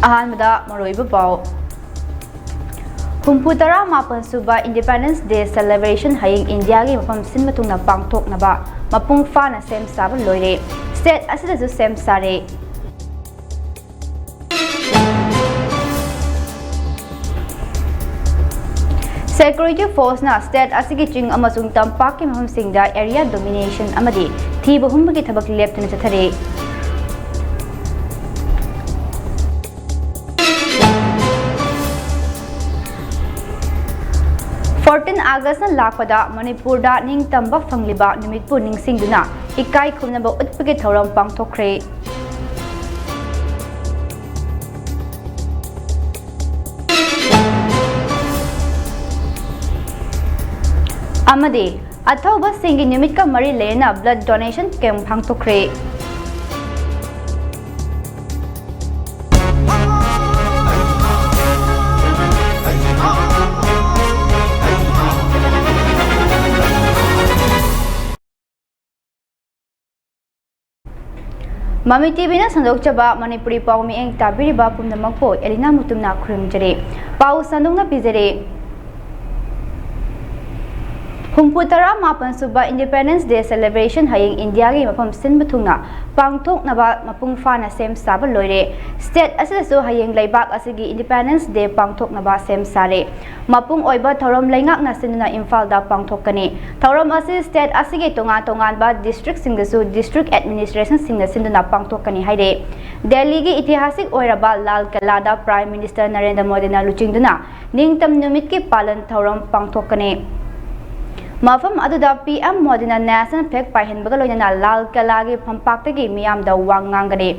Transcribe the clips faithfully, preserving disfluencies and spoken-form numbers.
ꯑꯍꯥꯟꯕꯗ ꯃꯔꯨꯑꯣꯏꯕ ꯄꯥꯎ꯫ ꯍꯨꯝꯐꯨ ꯇꯔꯥ ꯃꯥꯄꯟ ꯁꯨꯕ Independence Day celebration ꯍꯌꯦꯡ ꯏꯟꯗꯤꯌꯥꯒꯤ ꯃꯐꯝ ꯁꯤꯟꯕ ꯊꯨꯡꯅ ꯄꯥꯡꯊꯣꯛꯅꯕ ꯃꯄꯨꯡ ꯐꯥꯅ ꯁꯦꯝ ꯁꯥꯕ ꯂꯣꯏꯔꯦ꯫ State ꯑꯁꯤꯗꯁꯨ ꯁꯦꯝ ꯁꯥꯔꯦ꯫ Security Forceꯅ state ꯑꯁꯤꯒꯤ ꯆꯤꯡ ꯑꯃꯁꯨꯡ ꯇꯝꯄꯥꯛꯀꯤ ꯃꯐꯝꯁꯤꯡꯗ area domination ꯑꯃꯗꯤ ꯊꯤꯕ ꯍꯨꯝꯕꯒꯤ ꯊꯕꯛ ꯂꯦꯞꯇꯅ ꯆꯠꯊꯔꯤ꯫ Fourteen Augustꯅ ꯂꯥꯛꯄꯗ ꯃꯅꯤꯄꯨꯔꯗ ꯅꯤꯡꯇꯝꯕ ꯐꯪꯂꯤꯕ ꯅꯨꯃꯤꯠꯄꯨ ꯅꯤꯡꯁꯤꯡꯗꯨꯅ ꯏꯀꯥꯏ ꯈꯨꯝꯅꯕ ꯎꯠꯄꯒꯤ ꯊꯧꯔꯝ ꯄꯥꯡꯊꯣꯛꯈ꯭ꯔꯦ꯫ ꯑꯃꯗꯤ ꯑꯊꯧꯕꯁꯤꯡꯒꯤ ꯅꯨꯃꯤꯠꯀ ꯃꯔꯤ ꯂꯩꯅꯅ blood donation camp ꯄꯥꯡꯊꯣꯛꯈ꯭ꯔꯦ꯫ ꯃꯃꯤ ꯇꯤꯚꯤꯅ ꯁꯟꯗꯣꯛꯆꯕ ꯃꯅꯤꯄꯨꯔꯤ ꯄꯥꯎ ꯃꯤꯠꯌꯦꯡ ꯇꯥꯕꯤꯔꯤꯕ ꯄꯨꯝꯅꯃꯛꯄꯨ ꯑꯦꯂꯤꯅꯥ ꯃꯨꯇꯨꯝꯅ ꯈꯨꯔꯨꯝꯖꯔꯤ꯫ ꯄꯥꯎ ꯁꯟꯗꯣꯛꯅ ꯄꯤꯖꯔꯤ꯫ ꯍꯨꯝꯐꯨ ꯇꯔꯥ ꯃꯥꯄꯟ ꯁꯨꯕ Independence Day celebration ꯍꯌꯦꯡ ꯏꯟꯗꯤꯌꯥꯒꯤ ꯃꯐꯝ ꯁꯤꯟꯕ ꯊꯨꯡꯅ ꯄꯥꯡꯊꯣꯛꯅꯕ ꯃꯄꯨꯡ ꯐꯥꯅ ꯁꯦꯝ ꯁꯥꯕ ꯂꯣꯏꯔꯦ꯫ State ꯑꯁꯤꯗꯁꯨ ꯍꯌꯦꯡ ꯂꯩꯕꯥꯛ ꯑꯁꯤꯒꯤ Independence Day ꯄꯥꯡꯊꯣꯛꯅꯕ ꯁꯦꯝ ꯁꯥꯔꯦ꯫ ꯃꯄꯨꯡ ꯑꯣꯏꯕ ꯊꯧꯔꯝ ꯂꯩꯉꯥꯛꯅ ꯁꯤꯟꯗꯨꯅ ꯏꯝꯐꯥꯜꯗ ꯄꯥꯡꯊꯣꯛꯀꯅꯤ꯫ ꯊꯧꯔꯝ ꯑꯁꯤ state ꯑꯁꯤꯒꯤ ꯇꯣꯉꯥꯟ ꯇꯣꯉꯥꯟꯕ districtꯁꯤꯡꯗꯁꯨ district administrationꯁꯤꯡꯅ ꯁꯤꯟꯗꯨꯅ ꯄꯥꯡꯊꯣꯛꯀꯅꯤ ꯍꯥꯏꯔꯦ꯫ ꯗꯦꯜꯂꯤꯒꯤ ꯏꯇꯤꯍꯥꯁꯤꯛ ꯑꯣꯏꯔꯕ ꯂꯥꯜ ꯀꯂꯥꯗ Prime Minister ꯅꯔꯦꯟꯗ꯭ꯔ ꯃꯣꯗꯤꯅ ꯂꯨꯆꯤꯡꯗꯨꯅ ꯅꯤꯡꯇꯝ ꯅꯨꯃꯤꯠꯀꯤ ꯄꯥꯂꯟ ꯊꯧꯔꯝ ꯄꯥꯡꯊꯣꯛꯀꯅꯤ꯫ ꯃꯐꯝ ꯑꯗꯨꯗ PM ꯃꯣꯗꯤꯅ national flag ꯄꯥꯏꯍꯟꯕꯒ ꯂꯣꯏꯅꯅ ꯂꯥꯜ ꯀꯂꯥꯒꯤ ꯐꯝꯄꯥꯛꯇꯒꯤ ꯃꯤꯌꯥꯝꯗ ꯋꯥ ꯉꯥꯡꯒꯅꯤ꯫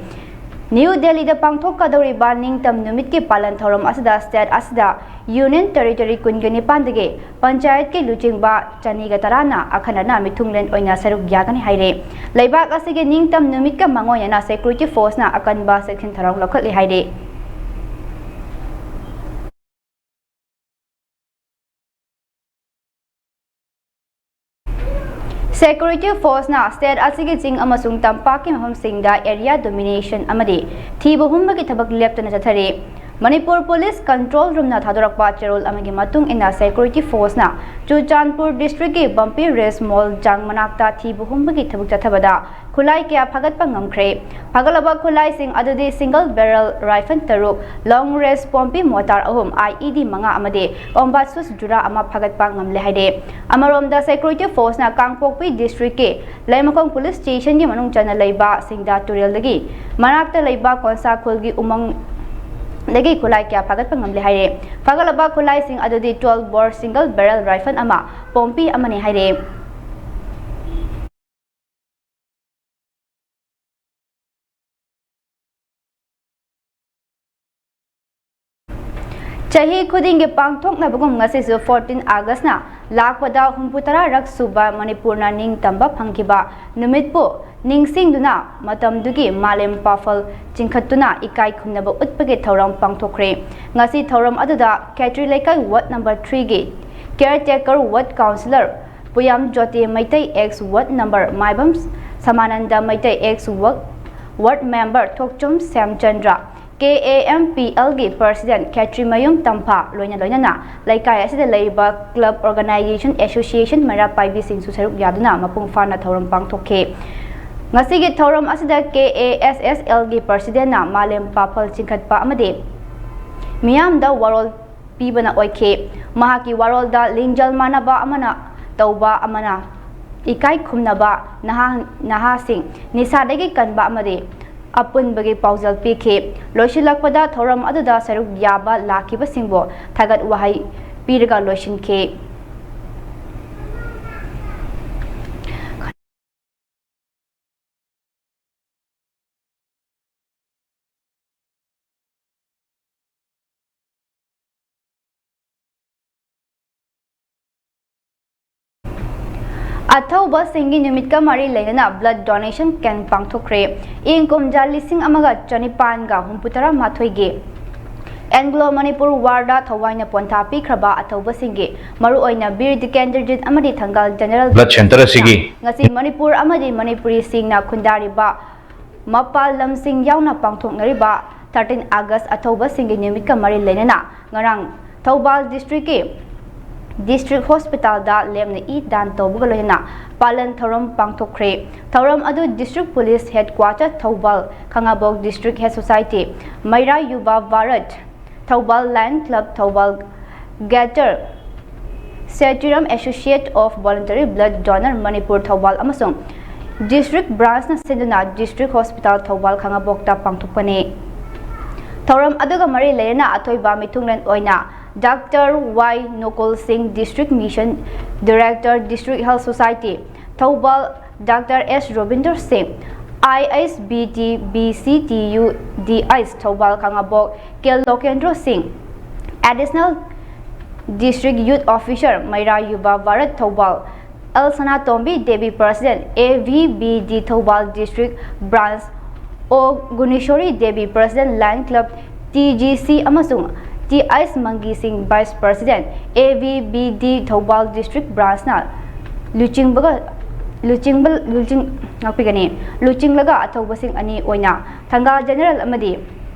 ꯅ꯭ꯌꯨ ꯗꯦꯜꯂꯤꯗ ꯄꯥꯡꯊꯣꯛꯀꯗꯧꯔꯤꯕ ꯅꯤꯡꯇꯝ ꯅꯨꯃꯤꯠꯀꯤ ꯄꯥꯂꯟ ꯊꯧꯔꯝ ꯑꯁꯤꯗ state ꯑꯁꯤꯗ Union Territory ꯀꯨꯟꯒ ꯅꯤꯄꯥꯟꯗꯒꯤ ꯄꯟꯆꯥꯌꯠꯀꯤ ꯂꯨꯆꯤꯡꯕ ꯆꯅꯤꯒ ꯇꯔꯥꯅ ꯑꯈꯟꯅꯅ ꯃꯤꯊꯨꯡꯂꯦꯟ ꯑꯣꯏꯅ ꯁꯔꯨꯛ ꯌꯥꯒꯅꯤ ꯍꯥꯏꯔꯦ꯫ ꯂꯩꯕꯥꯛ ꯑꯁꯤꯒꯤ ꯅꯤꯡꯇꯝ ꯅꯨꯃꯤꯠꯀ ꯃꯥꯡꯑꯣꯏꯅꯅ Security Forceꯅ ꯑꯀꯟꯕ ꯆꯦꯛꯁꯤꯟ ꯊꯧꯔꯥꯡ ꯂꯧꯈꯠꯂꯤ ꯍꯥꯏꯔꯦ꯫ Security Force ꯅ state ꯑꯁꯤꯒꯤ ꯆꯤꯡ ꯑꯃꯁꯨꯡ ꯇꯝꯄꯥꯛꯀꯤ ꯃꯐꯝꯁꯤꯡꯗ area domination ꯑꯃꯗꯤ ꯊꯤꯕ ꯍꯨꯝꯕꯒꯤ ꯊꯕꯛ ꯂꯦꯞꯇꯅ ꯆꯠꯊꯔꯤ꯫ ꯃꯅꯤꯄꯨꯔ Police Control Room ꯅ ꯊꯥꯗꯣꯔꯛꯄ ꯆꯦꯔꯣꯜ ꯑꯃꯒꯤ ꯃꯇꯨꯡ ꯏꯟꯅ, Security Force ꯅ ꯆꯨꯔꯆꯥꯟꯄꯨꯔ district ꯀꯤ Bumpy Rest Mall ꯆꯥꯡ ꯃꯅꯥꯛꯇ ꯊꯤꯕ ꯍꯨꯝꯕꯒꯤ ꯊꯕꯛ ꯆꯠꯊꯕꯗ ꯈꯨꯠꯂꯥꯏ ꯀꯌꯥ ꯐꯥꯒꯠꯄ ꯉꯝꯈ꯭ꯔꯦ꯫ ꯐꯥꯒꯠꯂꯕ ꯈꯨꯠꯂꯥꯏꯁꯤꯡ ꯑꯗꯨꯗꯤ single barrel rifle ꯇꯔꯨꯛ, long range ꯄꯣꯝꯄꯤ mortar ꯑꯍꯨꯝ, I E D ꯃꯉꯥ ꯑꯃꯗꯤ combat shoes ꯖꯨꯔꯥ ꯑꯃ ꯐꯥꯒꯠꯄ ꯉꯝꯂꯦ ꯍꯥꯏꯔꯦ꯫ ꯑꯃꯔꯣꯝꯗ, Security Force ꯅ ꯀꯥꯡꯄꯣꯛꯄꯤ district ꯀꯤ ꯂꯩꯃꯈꯣꯡ Police Station ꯒꯤ ꯃꯅꯨꯡ ꯆꯟꯅ ꯂꯩꯕ ꯁꯤꯡꯗꯥ ꯇꯨꯔꯦꯜꯗꯒꯤ ꯃꯅꯥꯛꯇ ꯂꯩꯕ ꯀꯣꯟꯁꯥ ꯈꯨꯜꯒꯤ ꯎꯃꯪꯗꯒꯤ ꯈꯨꯠꯂꯥꯏ ꯀꯌꯥ ꯐꯥꯒꯠꯄ ꯉꯝꯂꯦ ꯍꯥꯏꯔꯦ꯫ ꯐꯥꯒꯠꯂꯕ ꯈꯨꯠꯂꯥꯏꯁꯤꯡ ꯑꯗꯨꯗꯤ twelve bore single barrel rifle ꯑꯃ, ꯄꯣꯝꯄꯤ ꯑꯃꯅꯤ ꯍꯥꯏꯔꯦ꯫ ꯆꯍꯤ ꯈꯨꯗꯤꯡꯒꯤ ꯄꯥꯡꯊꯣꯛꯅꯕꯒꯨꯝ ꯉꯁꯤꯁꯨ fourteen August ꯅ ꯂꯥꯛꯄꯗ ꯍꯨꯝꯐꯨ ꯇꯔꯥꯔꯛ ꯁꯨꯕ ꯃꯅꯤꯄꯨꯔꯅ ꯅꯤꯡꯇꯝꯕ ꯐꯪꯈꯤꯕ ꯅꯨꯃꯤꯠꯄꯨ ꯅꯤꯡꯁꯤꯡꯗꯨꯅ ꯃꯇꯝꯗꯨꯒꯤ ꯃꯥꯂꯦꯝ ꯄꯥꯐꯜ ꯆꯤꯡꯈꯠꯇꯨꯅ ꯏꯀꯥꯏ ꯈꯨꯝꯅꯕ ꯎꯠꯄꯒꯤ ꯊꯧꯔꯝ ꯄꯥꯡꯊꯣꯛꯈ꯭ꯔꯦ꯫ ꯉꯁꯤ ꯊꯧꯔꯝ ꯑꯗꯨꯗ ꯈꯦꯇ꯭ꯔꯤ ꯂꯩꯀꯥꯏ ward number three ꯒꯤ caretaker ward councillor ꯄꯨꯌꯥꯝ ꯖꯣꯇꯤ Meitei, ex ward number Maibam ꯁꯃꯥꯅꯟꯗ Meitei, ex ward, ward member ꯊꯣꯛꯆꯨꯝ ꯁ꯭ꯌꯥꯝꯆꯟꯗ꯭ꯔ, K A M P L ꯒꯤ president ꯈꯦꯇ꯭ꯔꯤꯃꯌꯨꯝ ꯇꯝꯐꯥ, ꯂꯣꯏꯅ ꯂꯣꯏꯅꯅ ꯂꯩꯀꯥꯏ ꯑꯁꯤꯗ ꯂꯩꯔꯤꯕ club, organisation, association ꯃꯩꯔꯥ ꯄꯥꯏꯕꯤꯁꯤꯡꯁꯨ ꯁꯔꯨꯛ ꯌꯥꯗꯨꯅ ꯃꯄꯨꯡ ꯐꯥꯅ ꯊꯧꯔꯝ ꯄꯥꯡꯊꯣꯛꯈꯤ꯫ ꯉꯁꯤꯒꯤ ꯊꯧꯔꯝ ꯑꯁꯤꯗ K A S S L ꯒꯤ president ꯅ ꯃꯥꯂꯦꯝ ꯄꯥꯐꯜ ꯆꯤꯡꯈꯠꯄ ꯑꯃꯗꯤ ꯃꯤꯌꯥꯝꯗ ꯋꯥꯔꯣꯜ ꯄꯤꯕꯅ ꯑꯣꯏꯈꯤ꯫ ꯃꯍꯥꯛꯀꯤ ꯋꯥꯔꯣꯜꯗ ꯂꯤꯡꯖꯦꯜ ꯃꯥꯟꯅꯕ ꯑꯃꯅ ꯇꯧꯕ ꯑꯃꯅ ꯏꯀꯥꯏ ꯈꯨꯝꯅꯕ ꯅꯍꯥ-, ꯅꯍꯥꯁꯤꯡ ꯅꯤꯁꯥꯗꯒꯤ ꯀꯟꯕ ꯑꯃꯗꯤ ꯑꯄꯨꯟꯕꯒꯤ ꯄꯥꯎꯖꯦꯜ ꯄꯤꯈꯤ꯫ ꯂꯣꯏꯁꯤꯜꯂꯛꯄꯗ ꯊꯧꯔꯝ ꯑꯗꯨꯗ ꯁꯔꯨꯛ ꯌꯥꯕ ꯂꯥꯛꯈꯤꯕꯁꯤꯡꯕꯨ ꯊꯥꯒꯠ ꯋꯥꯍꯩ ꯄꯤꯔꯒ ꯂꯣꯏꯁꯤꯟꯈꯤ꯫ ꯑꯊꯧꯕꯁꯤꯡꯒꯤ ꯅꯨꯃꯤꯠꯀ ꯃꯔꯤ ꯂꯩꯅꯅ blood donation camp ꯄꯥꯡꯊꯣꯛꯈ꯭ꯔꯦ꯫ ꯏꯪ ꯀꯨꯝꯖꯥ ꯂꯤꯁꯤꯡ ꯑꯃꯒ ꯆꯅꯤꯄꯥꯟꯒ ꯍꯨꯝꯐꯨꯇꯔꯥ ꯃꯥꯊꯣꯏꯒꯤ ꯑꯦꯡꯒ꯭ꯂꯣ ꯃꯅꯤꯄꯨꯔ ꯋꯥꯔꯗ ꯊꯋꯥꯏꯅ ꯄꯣꯟꯊꯥ ꯄꯤꯈ꯭ꯔꯕ ꯑꯊꯧꯕꯁꯤꯡꯒꯤ, ꯃꯔꯨꯑꯣꯏꯅ ꯕꯤꯔ ꯇꯤꯀꯦꯟꯗ꯭ꯔꯖꯤꯠ ꯑꯃꯗꯤ ꯊꯪꯒꯥꯜ ꯖꯦꯅꯔꯦꯜ ꯕ꯭ꯂꯗ ꯁꯦꯟꯇꯔ ꯑꯁꯤꯒꯤ ꯉꯁꯤ ꯃꯅꯤꯄꯨꯔ ꯑꯃꯗꯤ ꯃꯅꯤꯄꯨꯔꯤꯁꯤꯡꯅ ꯈꯨꯟꯗꯥꯔꯤꯕ ꯃꯄꯥꯜ ꯂꯝꯁꯤꯡ ꯌꯥꯎꯅ ꯄꯥꯡꯊꯣꯛꯅꯔꯤꯕ thirteen August ꯑꯊꯧꯕꯁꯤꯡꯒꯤ ꯅꯨꯃꯤꯠꯀ ꯃꯔꯤ ꯂꯩꯅꯅ ꯉꯔꯥꯡ ꯊꯧꯕꯥꯜ ꯗꯤꯁꯇ꯭ꯔꯤꯛꯀꯤ ꯗꯤꯁꯇ꯭ꯔꯤꯛ ꯍꯣꯁꯄꯤꯇꯥꯜꯗ ꯂꯦꯝꯅ ꯏ ꯗꯥꯟ ꯇꯧꯕꯒ ꯂꯣꯏꯅꯅ ꯄꯥꯂꯟ ꯊꯧꯔꯝ ꯄꯥꯡꯊꯣꯛꯈ꯭ꯔꯦ꯫ ꯊꯧꯔꯝ ꯑꯗꯨ district police headquarter Thoubal, Khangabok district head society, Meira Yuba Bharat, Thoubal lions club Thoubal, greater ꯁꯦꯇꯨꯔꯝ associate of voluntary blood donor Manipur Thoubal ꯑꯃꯁꯨꯡ ꯗꯤꯁꯇ꯭ꯔꯤꯛ ꯕ꯭ꯔꯥꯟꯁꯅ ꯁꯤꯟꯗꯨꯅ ꯗꯤꯁꯇ꯭ꯔꯤꯛ ꯍꯣꯁꯄꯤꯇꯥꯜ ꯊꯧꯕꯥꯜ ꯈꯥꯉꯕꯣꯛꯇ ꯄꯥꯡꯊꯣꯛꯄꯅꯤ꯫ ꯊꯧꯔꯝ ꯑꯗꯨꯒ ꯃꯔꯤ ꯂꯩꯅꯅ ꯑꯊꯣꯏꯕ ꯃꯤꯊꯨꯡꯂꯦꯟ ꯑꯣꯏꯅ doctor Y Nokol Singh, district mission director, district health society Thoubal, doctor S Robindro Singh, I H B T B C T U D H Thoubal Khangabok, K Lokendro Singh, additional district youth officer, Meira Yuba Bharat Thoubal, L Sanatombi Devi, president, A V B D Thoubal district branch, O Gunesori Devi, president, lions club, T G C, ꯑꯃꯁꯨꯡ T H Mangi Singh, vice president, A V B D Thoubal district ꯕ꯭ꯔꯥꯟꯁꯅ ꯂꯨꯆꯤꯡꯕꯒ, ꯂꯨꯆꯤꯡꯕ, ꯂꯨꯆꯤꯡ, ꯉꯥꯛꯄꯤꯒꯅꯤ꯫ ꯂꯨꯆꯤꯡꯂꯒ ꯑꯊꯧꯕꯁꯤꯡ ꯑꯅꯤ ꯑꯣꯏꯅ ꯊꯪꯒꯥꯜ general ꯑꯃꯗꯤ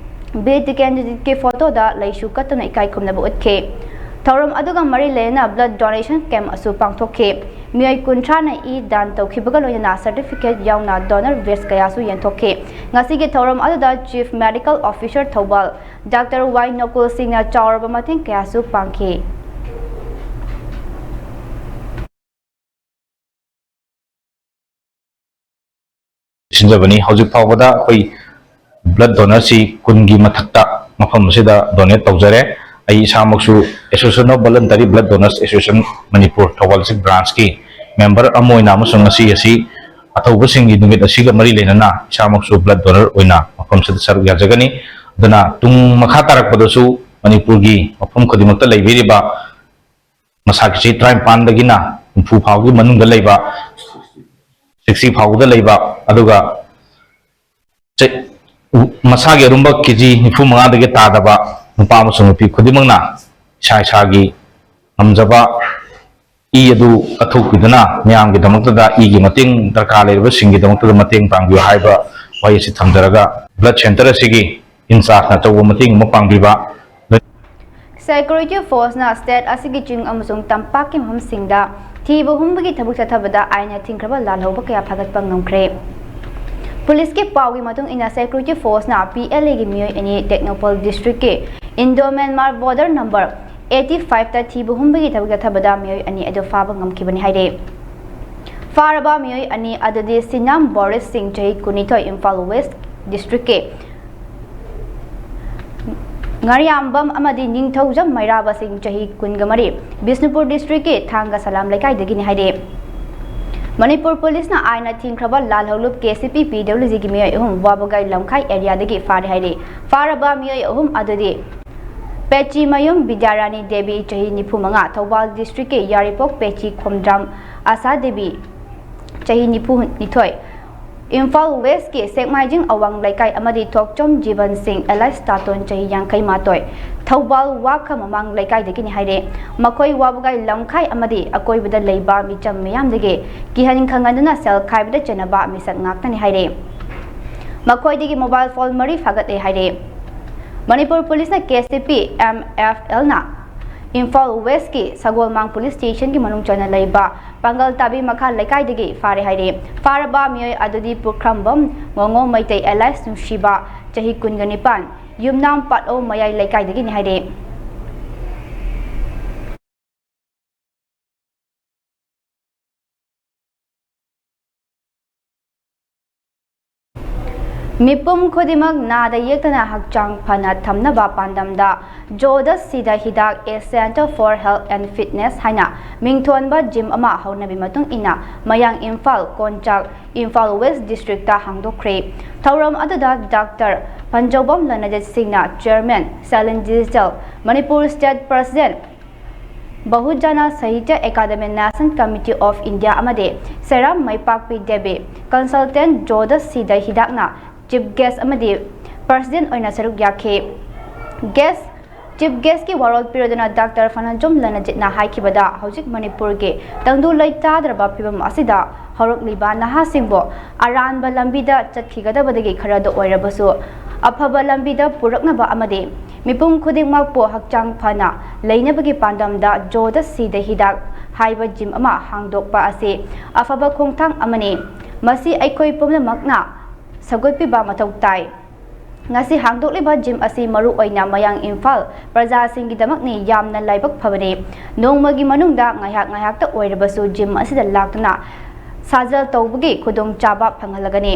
ꯕꯤꯔ ꯇꯤꯀꯦꯟꯗ꯭ꯔꯖꯤꯠꯀꯤ ꯐꯣꯇꯣꯗ ꯂꯩꯁꯨ ꯀꯠꯇꯨꯅ ꯏꯀꯥꯏ ꯈꯨꯝꯅꯕ ꯎꯠꯈꯤ꯫ ꯊꯧꯔꯝ ꯑꯗꯨꯒ ꯃꯔꯤ ꯂꯩꯅꯅ ꯕ꯭ꯂꯗ ꯗꯣꯅꯦꯁꯟ ꯀꯦꯝꯞ ꯑꯁꯨ ꯄꯥꯡꯊꯣꯛꯈꯤ꯫ ꯃꯤꯑꯣꯏ ꯀꯨꯟꯊ꯭ꯔꯥꯅ ꯏ ꯗꯥꯟ ꯇꯧꯈꯤꯕꯒ ꯂꯣꯏꯅꯅ ꯁꯔꯇꯤꯐꯤꯀꯦꯠ ꯌꯥꯎꯅ ꯗꯣꯅꯔ ꯕꯦꯖ ꯀꯌꯥꯁꯨ ꯌꯦꯟꯊꯣꯛꯈꯤ꯫ ꯉꯁꯤꯒꯤ ꯊꯧꯔꯝ ꯑꯗꯨꯗ chief medical officer Thoubal doctor Y Nokul ꯁꯤꯡꯅ ꯆꯥꯎꯔꯕ ꯃꯇꯦꯡ ꯀꯌꯥꯁꯨ ꯄꯥꯡꯈꯤ꯫ ꯁꯤꯟꯖꯕꯅꯤ꯫ ꯍꯧꯖꯤꯛ ꯐꯥꯎꯕꯗ ꯑꯩꯈꯣꯏ ꯕ꯭ꯂꯗ ꯗꯣꯅꯔꯁꯤ ꯀꯨꯟꯒꯤ ꯃꯊꯛꯇ ꯃꯐꯝ ꯑꯁꯤꯗ ꯗꯣꯅꯦꯠ ꯇꯧꯖꯔꯦ꯫ ꯑꯩ ꯏꯁꯥꯃꯛꯁꯨ Association of Voluntary Blood Donors Association Manipur Thoubal district ꯕ꯭ꯔꯥꯟꯁꯀꯤ ꯃꯦꯝꯕꯔ ꯑꯃ ꯑꯣꯏꯅ ꯑꯃꯁꯨꯡ ꯉꯁꯤ ꯑꯁꯤ ꯑꯊꯧꯕꯁꯤꯡꯒꯤ ꯅꯨꯃꯤꯠ ꯑꯁꯤꯒ ꯃꯔꯤ ꯂꯩꯅꯅ ꯏꯁꯥꯃꯛꯁꯨ ꯕ꯭ꯂꯗ ꯗꯣꯅꯔ ꯑꯣꯏꯅ ꯃꯐꯝꯁꯤꯗ ꯁꯔꯨꯛ ꯌꯥꯖꯒꯅꯤ꯫ ꯑꯗꯨꯅ ꯇꯨꯡ ꯃꯈꯥ ꯇꯥꯔꯛꯄꯗꯁꯨ ꯃꯅꯤꯄꯨꯔꯒꯤ ꯃꯐꯝ ꯈꯨꯗꯤꯡꯃꯛꯇ ꯂꯩꯕꯤꯔꯤꯕ ꯃꯁꯥꯒꯤ ꯆꯍꯤ ꯇꯔꯥꯅꯤꯄꯥꯟꯗꯒꯤꯅ ꯍꯨꯝꯐꯨ ꯐꯥꯎꯒꯤ ꯃꯅꯨꯡꯗ ꯂꯩꯕ, sixty ꯐꯥꯎꯕꯗ ꯂꯩꯕ, ꯑꯗꯨꯒ ꯆ-, ꯎ-, ꯃꯁꯥꯒꯤ ꯑꯔꯨꯝꯕ ꯀꯦꯖꯤ ꯅꯤꯐꯨ ꯃꯉꯥꯗꯒꯤ ꯇꯥꯗꯕ, ꯅꯨꯄꯥ ꯑꯃꯁꯨꯡ ꯅꯨꯄꯤ ꯈꯨꯗꯤꯡꯃꯛꯅ ꯏꯁꯥ ꯏꯁꯥꯒꯤ ꯉꯝꯖꯕ ꯏ ꯑꯗꯨ ꯀꯠꯊꯣꯛꯄꯤꯗꯨꯅ ꯃꯤꯌꯥꯝꯒꯤꯗꯃꯛꯇꯗ ꯏꯒꯤ ꯃꯇꯦꯡ ꯗꯔꯀꯥꯔ ꯂꯩꯔꯕꯁꯤꯡꯒꯤꯗꯃꯛꯇꯗ ꯃꯇꯦꯡ ꯄꯥꯡꯕꯤꯌꯨ ꯍꯥꯏꯕ ꯋꯥꯍꯩ ꯑꯁꯤ ꯊꯝꯖꯔꯒ blood centre ꯑꯁꯤꯒꯤ in chargeꯅ ꯑꯆꯧꯕ ꯃꯇꯦꯡ ꯑꯃ ꯄꯥꯡꯕꯤꯕ, Security forceꯅ state ꯑꯁꯤꯒꯤ ꯆꯤꯡ ꯑꯃꯁꯨꯡ ꯇꯝꯄꯥꯛꯀꯤ ꯃꯐꯝꯁꯤꯡꯗ ꯊꯤꯕ ꯍꯨꯝꯕꯒꯤ ꯊꯕꯛ ꯆꯠꯊꯕꯗ ꯑꯥꯏꯟꯅ ꯊꯤꯡꯈ꯭ꯔꯕ ꯂꯥꯜꯍꯧꯕ ꯀꯌꯥ ꯐꯒꯠꯄ ꯉꯝꯈ꯭ꯔꯦ꯫ ꯄꯨꯂꯤꯁꯀꯤ ꯄꯥꯎꯒꯤ ꯃꯇꯨꯡ ꯏꯟꯅ, security forceꯅ PLAꯒꯤ ꯃꯤꯑꯣꯏ ꯑꯅꯤ, Tengnoupal districtꯀꯤ Indo Myanmar border number eighty fiveꯇ ꯊꯤꯕ ꯍꯨꯝꯕꯒꯤ ꯊꯕꯛ ꯆꯠꯊꯕꯗ ꯃꯤꯑꯣꯏ ꯑꯅꯤ ꯑꯗꯨ ꯐꯥꯕ ꯉꯝꯈꯤꯕꯅꯤ ꯍꯥꯏꯔꯦ꯫ ꯐꯥꯔꯕ ꯃꯤꯑꯣꯏ ꯑꯅꯤ ꯑꯗꯨꯗꯤ ꯁꯤꯅꯥꯝ ꯕꯣꯔꯤꯁ ꯁꯤꯡ, ꯆꯍꯤ ꯀꯨꯟꯅꯤꯊꯣꯏ, ꯏꯝꯐꯥꯜ West districtꯀꯤ ꯉꯥꯔꯤꯌꯥꯝꯕꯝ ꯑꯃꯗꯤ ꯅꯤꯡꯊꯧꯖꯝ ꯃꯩꯔꯥꯕ ꯁꯤꯡ, ꯆꯍꯤ ꯀꯨꯟꯒ ꯃꯔꯤ, ꯕꯤꯁꯅꯨꯄꯨꯔ districtꯀꯤ ꯊꯥꯡꯒ ꯁꯂꯥꯝ ꯂꯩꯀꯥꯏꯗꯒꯤꯅꯤ ꯍꯥꯏꯔꯦ꯫ ꯃꯅꯤꯄꯨꯔ ꯄꯨꯂꯤꯁꯅ ꯑꯥꯏꯟꯅ ꯊꯤꯡꯈ꯭ꯔꯕ ꯂꯥꯜꯍꯧꯂꯨꯞ KCP PWGꯒꯤ ꯃꯤꯑꯣꯏ ꯑꯍꯨꯝ ꯋꯥꯕꯒꯥꯏ ꯂꯝꯈꯥꯏ areaꯗꯒꯤ ꯐꯥꯔꯦ ꯍꯥꯏꯔꯦ꯫ ꯐꯥꯔꯕ ꯃꯤꯑꯣꯏ ꯑꯍꯨꯝ ꯑꯗꯨꯗꯤ ꯄꯦꯆꯤꯃꯌꯨꯝ ꯕꯤꯗ꯭ꯌꯥꯔꯥꯅꯤ ꯗꯦꯕꯤ, ꯆꯍꯤ ꯅꯤꯐꯨ ꯃꯉꯥ, ꯊꯧꯕꯥꯜ districtꯀꯤ ꯌꯥꯔꯤꯄꯣꯛ ꯄꯦꯆꯤ ꯈꯣꯝꯗ꯭ꯔꯥꯝ ꯑꯁꯥ ꯗꯦꯕꯤ, ꯆꯍꯤ ꯅꯤꯐꯨ ꯅꯤꯊꯣꯏ, ꯏꯝꯐꯥꯜ Westꯀꯤ ꯁꯦꯛꯃꯥꯏꯖꯤꯡ ꯑꯋꯥꯡ ꯂꯩꯀꯥꯏ ꯑꯃꯗꯤ ꯊꯣꯛꯆꯣꯝ ꯖꯤꯕꯟ ꯁꯤꯡ alias ꯇꯥꯇꯣꯟ, ꯆꯍꯤ ꯌꯥꯡꯈꯩ ꯃꯥꯊꯣꯏ, ꯊꯧꯕꯥꯜ ꯋꯥꯈ ꯃꯃꯥꯡ ꯂꯩꯀꯥꯏꯗꯒꯤꯅꯤ ꯍꯥꯏꯔꯦ꯫ ꯃꯈꯣꯏ ꯋꯥꯕꯒꯥꯏ ꯂꯝꯈꯥꯏ ꯑꯃꯗꯤ ꯑꯀꯣꯏꯕꯗ ꯂꯩꯕ ꯃꯤꯆꯝ ꯃꯤꯌꯥꯝꯗꯒꯤ ꯀꯤꯍꯟ ꯈꯪꯍꯟꯗꯨꯅ ꯁꯦꯜ ꯈꯥꯏꯕꯗ ꯆꯦꯟꯅꯕ ꯃꯤꯁꯛ ꯉꯥꯛꯇꯅꯤ ꯍꯥꯏꯔꯦ꯫ ꯃꯈꯣꯏꯗꯒꯤ mobile phone ꯃꯔꯤ ꯐꯥꯒꯠꯂꯦ ꯍꯥꯏꯔꯦ꯫ ꯃꯅꯤꯄꯨꯔ ꯄꯨꯂꯤꯁꯅ KCP MFLꯅ ꯏꯝꯐꯥꯜ Westꯀꯤ ꯁꯒꯣꯜꯃꯥꯡ police stationꯒꯤ ꯃꯅꯨꯡ ꯆꯟꯅ ꯂꯩꯕ ꯄꯥꯡꯒꯜ ꯇꯥꯕꯤ ꯃꯈꯥ ꯂꯩꯀꯥꯏꯗꯒꯤ ꯐꯥꯔꯦ ꯍꯥꯏꯔꯦ꯫ ꯐꯥꯔꯕ ꯃꯤꯑꯣꯏ ꯑꯗꯨꯗꯤ ꯄꯨꯈ꯭ꯔꯝꯕꯝ ꯉꯣꯉꯣ ꯃꯩꯇꯩ alias ꯅꯨꯡꯁꯤꯕ, ꯆꯍꯤ ꯀꯨꯟꯒ ꯅꯤꯄꯥꯟ, ꯌꯨꯝꯅꯥꯝ ꯄꯥꯠꯂꯣ ꯃꯌꯥꯏ ꯂꯩꯀꯥꯏꯗꯒꯤꯅꯤ ꯍꯥꯏꯔꯦ꯫ ꯃꯤꯄꯨꯝ ꯈꯨꯗꯤꯡꯃꯛ ꯅꯥꯗ ꯌꯦꯛꯇꯅ ꯍꯛꯆꯥꯡ ꯐꯅ ꯊꯝꯅꯕ ꯄꯥꯟꯗꯝꯗ ꯖꯣꯗꯁ ꯁꯤꯗ ꯍꯤꯗꯥꯛ, A Center for Health and Fitness ꯍꯥꯏꯅ ꯃꯤꯡꯊꯣꯟꯕ gym ꯑꯃ ꯍꯧꯅꯕꯤ ꯃꯇꯨꯡ ꯏꯟꯅ ꯃꯌꯥꯡ ꯏꯝꯐꯥꯜ ꯀꯣꯟꯆꯥꯛ, ꯏꯝꯐꯥꯜ West districtꯇ ꯍꯥꯡꯗꯣꯛꯈ꯭ꯔꯦ꯫ ꯊꯧꯔꯝ ꯑꯗꯨꯗ Doctor ꯄꯟꯖꯧꯕꯝ ꯂꯅꯖꯤꯠ ꯁꯤꯡꯅ chairman, Silent Digital, Manipur state president, ꯕꯍꯨꯖꯅ Sahitya Akademi National Committee of India ꯑꯃꯗꯤ ꯁꯦꯔꯥꯝ ꯃꯩꯄꯥꯛꯄꯤ ꯗꯦꯕꯤ, consultant ꯖꯣꯗꯁ ꯁꯤꯗ ꯍꯤꯗꯥꯛꯅ chief guest ꯑꯃꯗꯤ president ꯑꯣꯏꯅ ꯁꯔꯨꯛ ꯌꯥꯈꯤ꯫ Guest Chief Guestꯀꯤ ꯋꯥꯔꯣꯜ ꯄꯤꯔꯗꯨꯅ ꯗꯥꯛꯇꯔ ꯐꯅꯖꯨꯝ ꯂꯅꯖꯤꯠꯅ ꯍꯥꯏꯈꯤꯕꯗ, ꯍꯧꯖꯤꯛ ꯃꯅꯤꯄꯨꯔꯒꯤ ꯇꯪꯗꯨ ꯂꯩꯇꯥꯗ꯭ꯔꯕ ꯐꯤꯕꯝ ꯑꯁꯤꯗ ꯍꯧꯔꯛꯂꯤꯕ ꯅꯍꯥꯁꯤꯡꯕꯨ ꯑꯔꯥꯟꯕ ꯂꯝꯕꯤꯗ ꯆꯠꯈꯤꯒꯗꯕꯗꯒꯤ ꯈꯔꯗ ꯑꯣꯏꯔꯕꯁꯨ ꯑꯐꯕ ꯂꯝꯕꯤꯗ ꯄꯨꯔꯛꯅꯕ ꯑꯃꯗꯤ ꯃꯤꯄꯨꯝ ꯈꯨꯗꯤꯡꯃꯛꯄꯨ ꯍꯛꯆꯥꯡ ꯐꯅ ꯂꯩꯅꯕꯒꯤ ꯄꯥꯟꯗꯝꯗ ꯖꯣꯗ ꯁꯤꯗ ꯍꯤꯗꯥꯛ ꯍꯥꯏꯕ ꯖꯤꯝ ꯑꯃ ꯍꯥꯡꯗꯣꯛꯄ ꯑꯁꯤ ꯑꯐꯕ ꯈꯣꯡꯊꯥꯡ ꯑꯃꯅꯤ꯫ ꯃꯁꯤ ꯑꯩꯈꯣꯏ ꯄꯨꯝꯅꯃꯛꯅ ꯁꯧꯒꯠꯄꯤꯕ ꯃꯊꯧ ꯇꯥꯏ꯫ ꯉꯁꯤ ꯍꯥꯡꯗꯣꯛꯂꯤꯕ ꯖꯤꯝ ꯑꯁꯤ ꯃꯔꯨ ꯑꯣꯏꯅ ꯃꯌꯥꯡ ꯏꯝꯐꯥꯜ ꯄ꯭ꯔꯖꯥꯁꯤꯡꯒꯤꯗꯃꯛꯅꯤ꯫ ꯌꯥꯝꯅ ꯂꯥꯏꯕꯛ ꯐꯕꯅꯤ꯫ ꯅꯣꯡꯃꯒꯤ ꯃꯅꯨꯡꯗ ꯉꯥꯏꯍꯥꯛ ꯉꯥꯏꯍꯥꯛꯇ ꯑꯣꯏꯔꯕꯁꯨ ꯖꯤꯝ ꯑꯁꯤꯗ ꯂꯥꯛꯇꯨꯅ ꯁꯥꯖꯦꯜ ꯇꯧꯕꯒꯤ ꯈꯨꯗꯣꯡꯆꯥꯕ ꯐꯪꯍꯜꯂꯒꯅꯤ꯫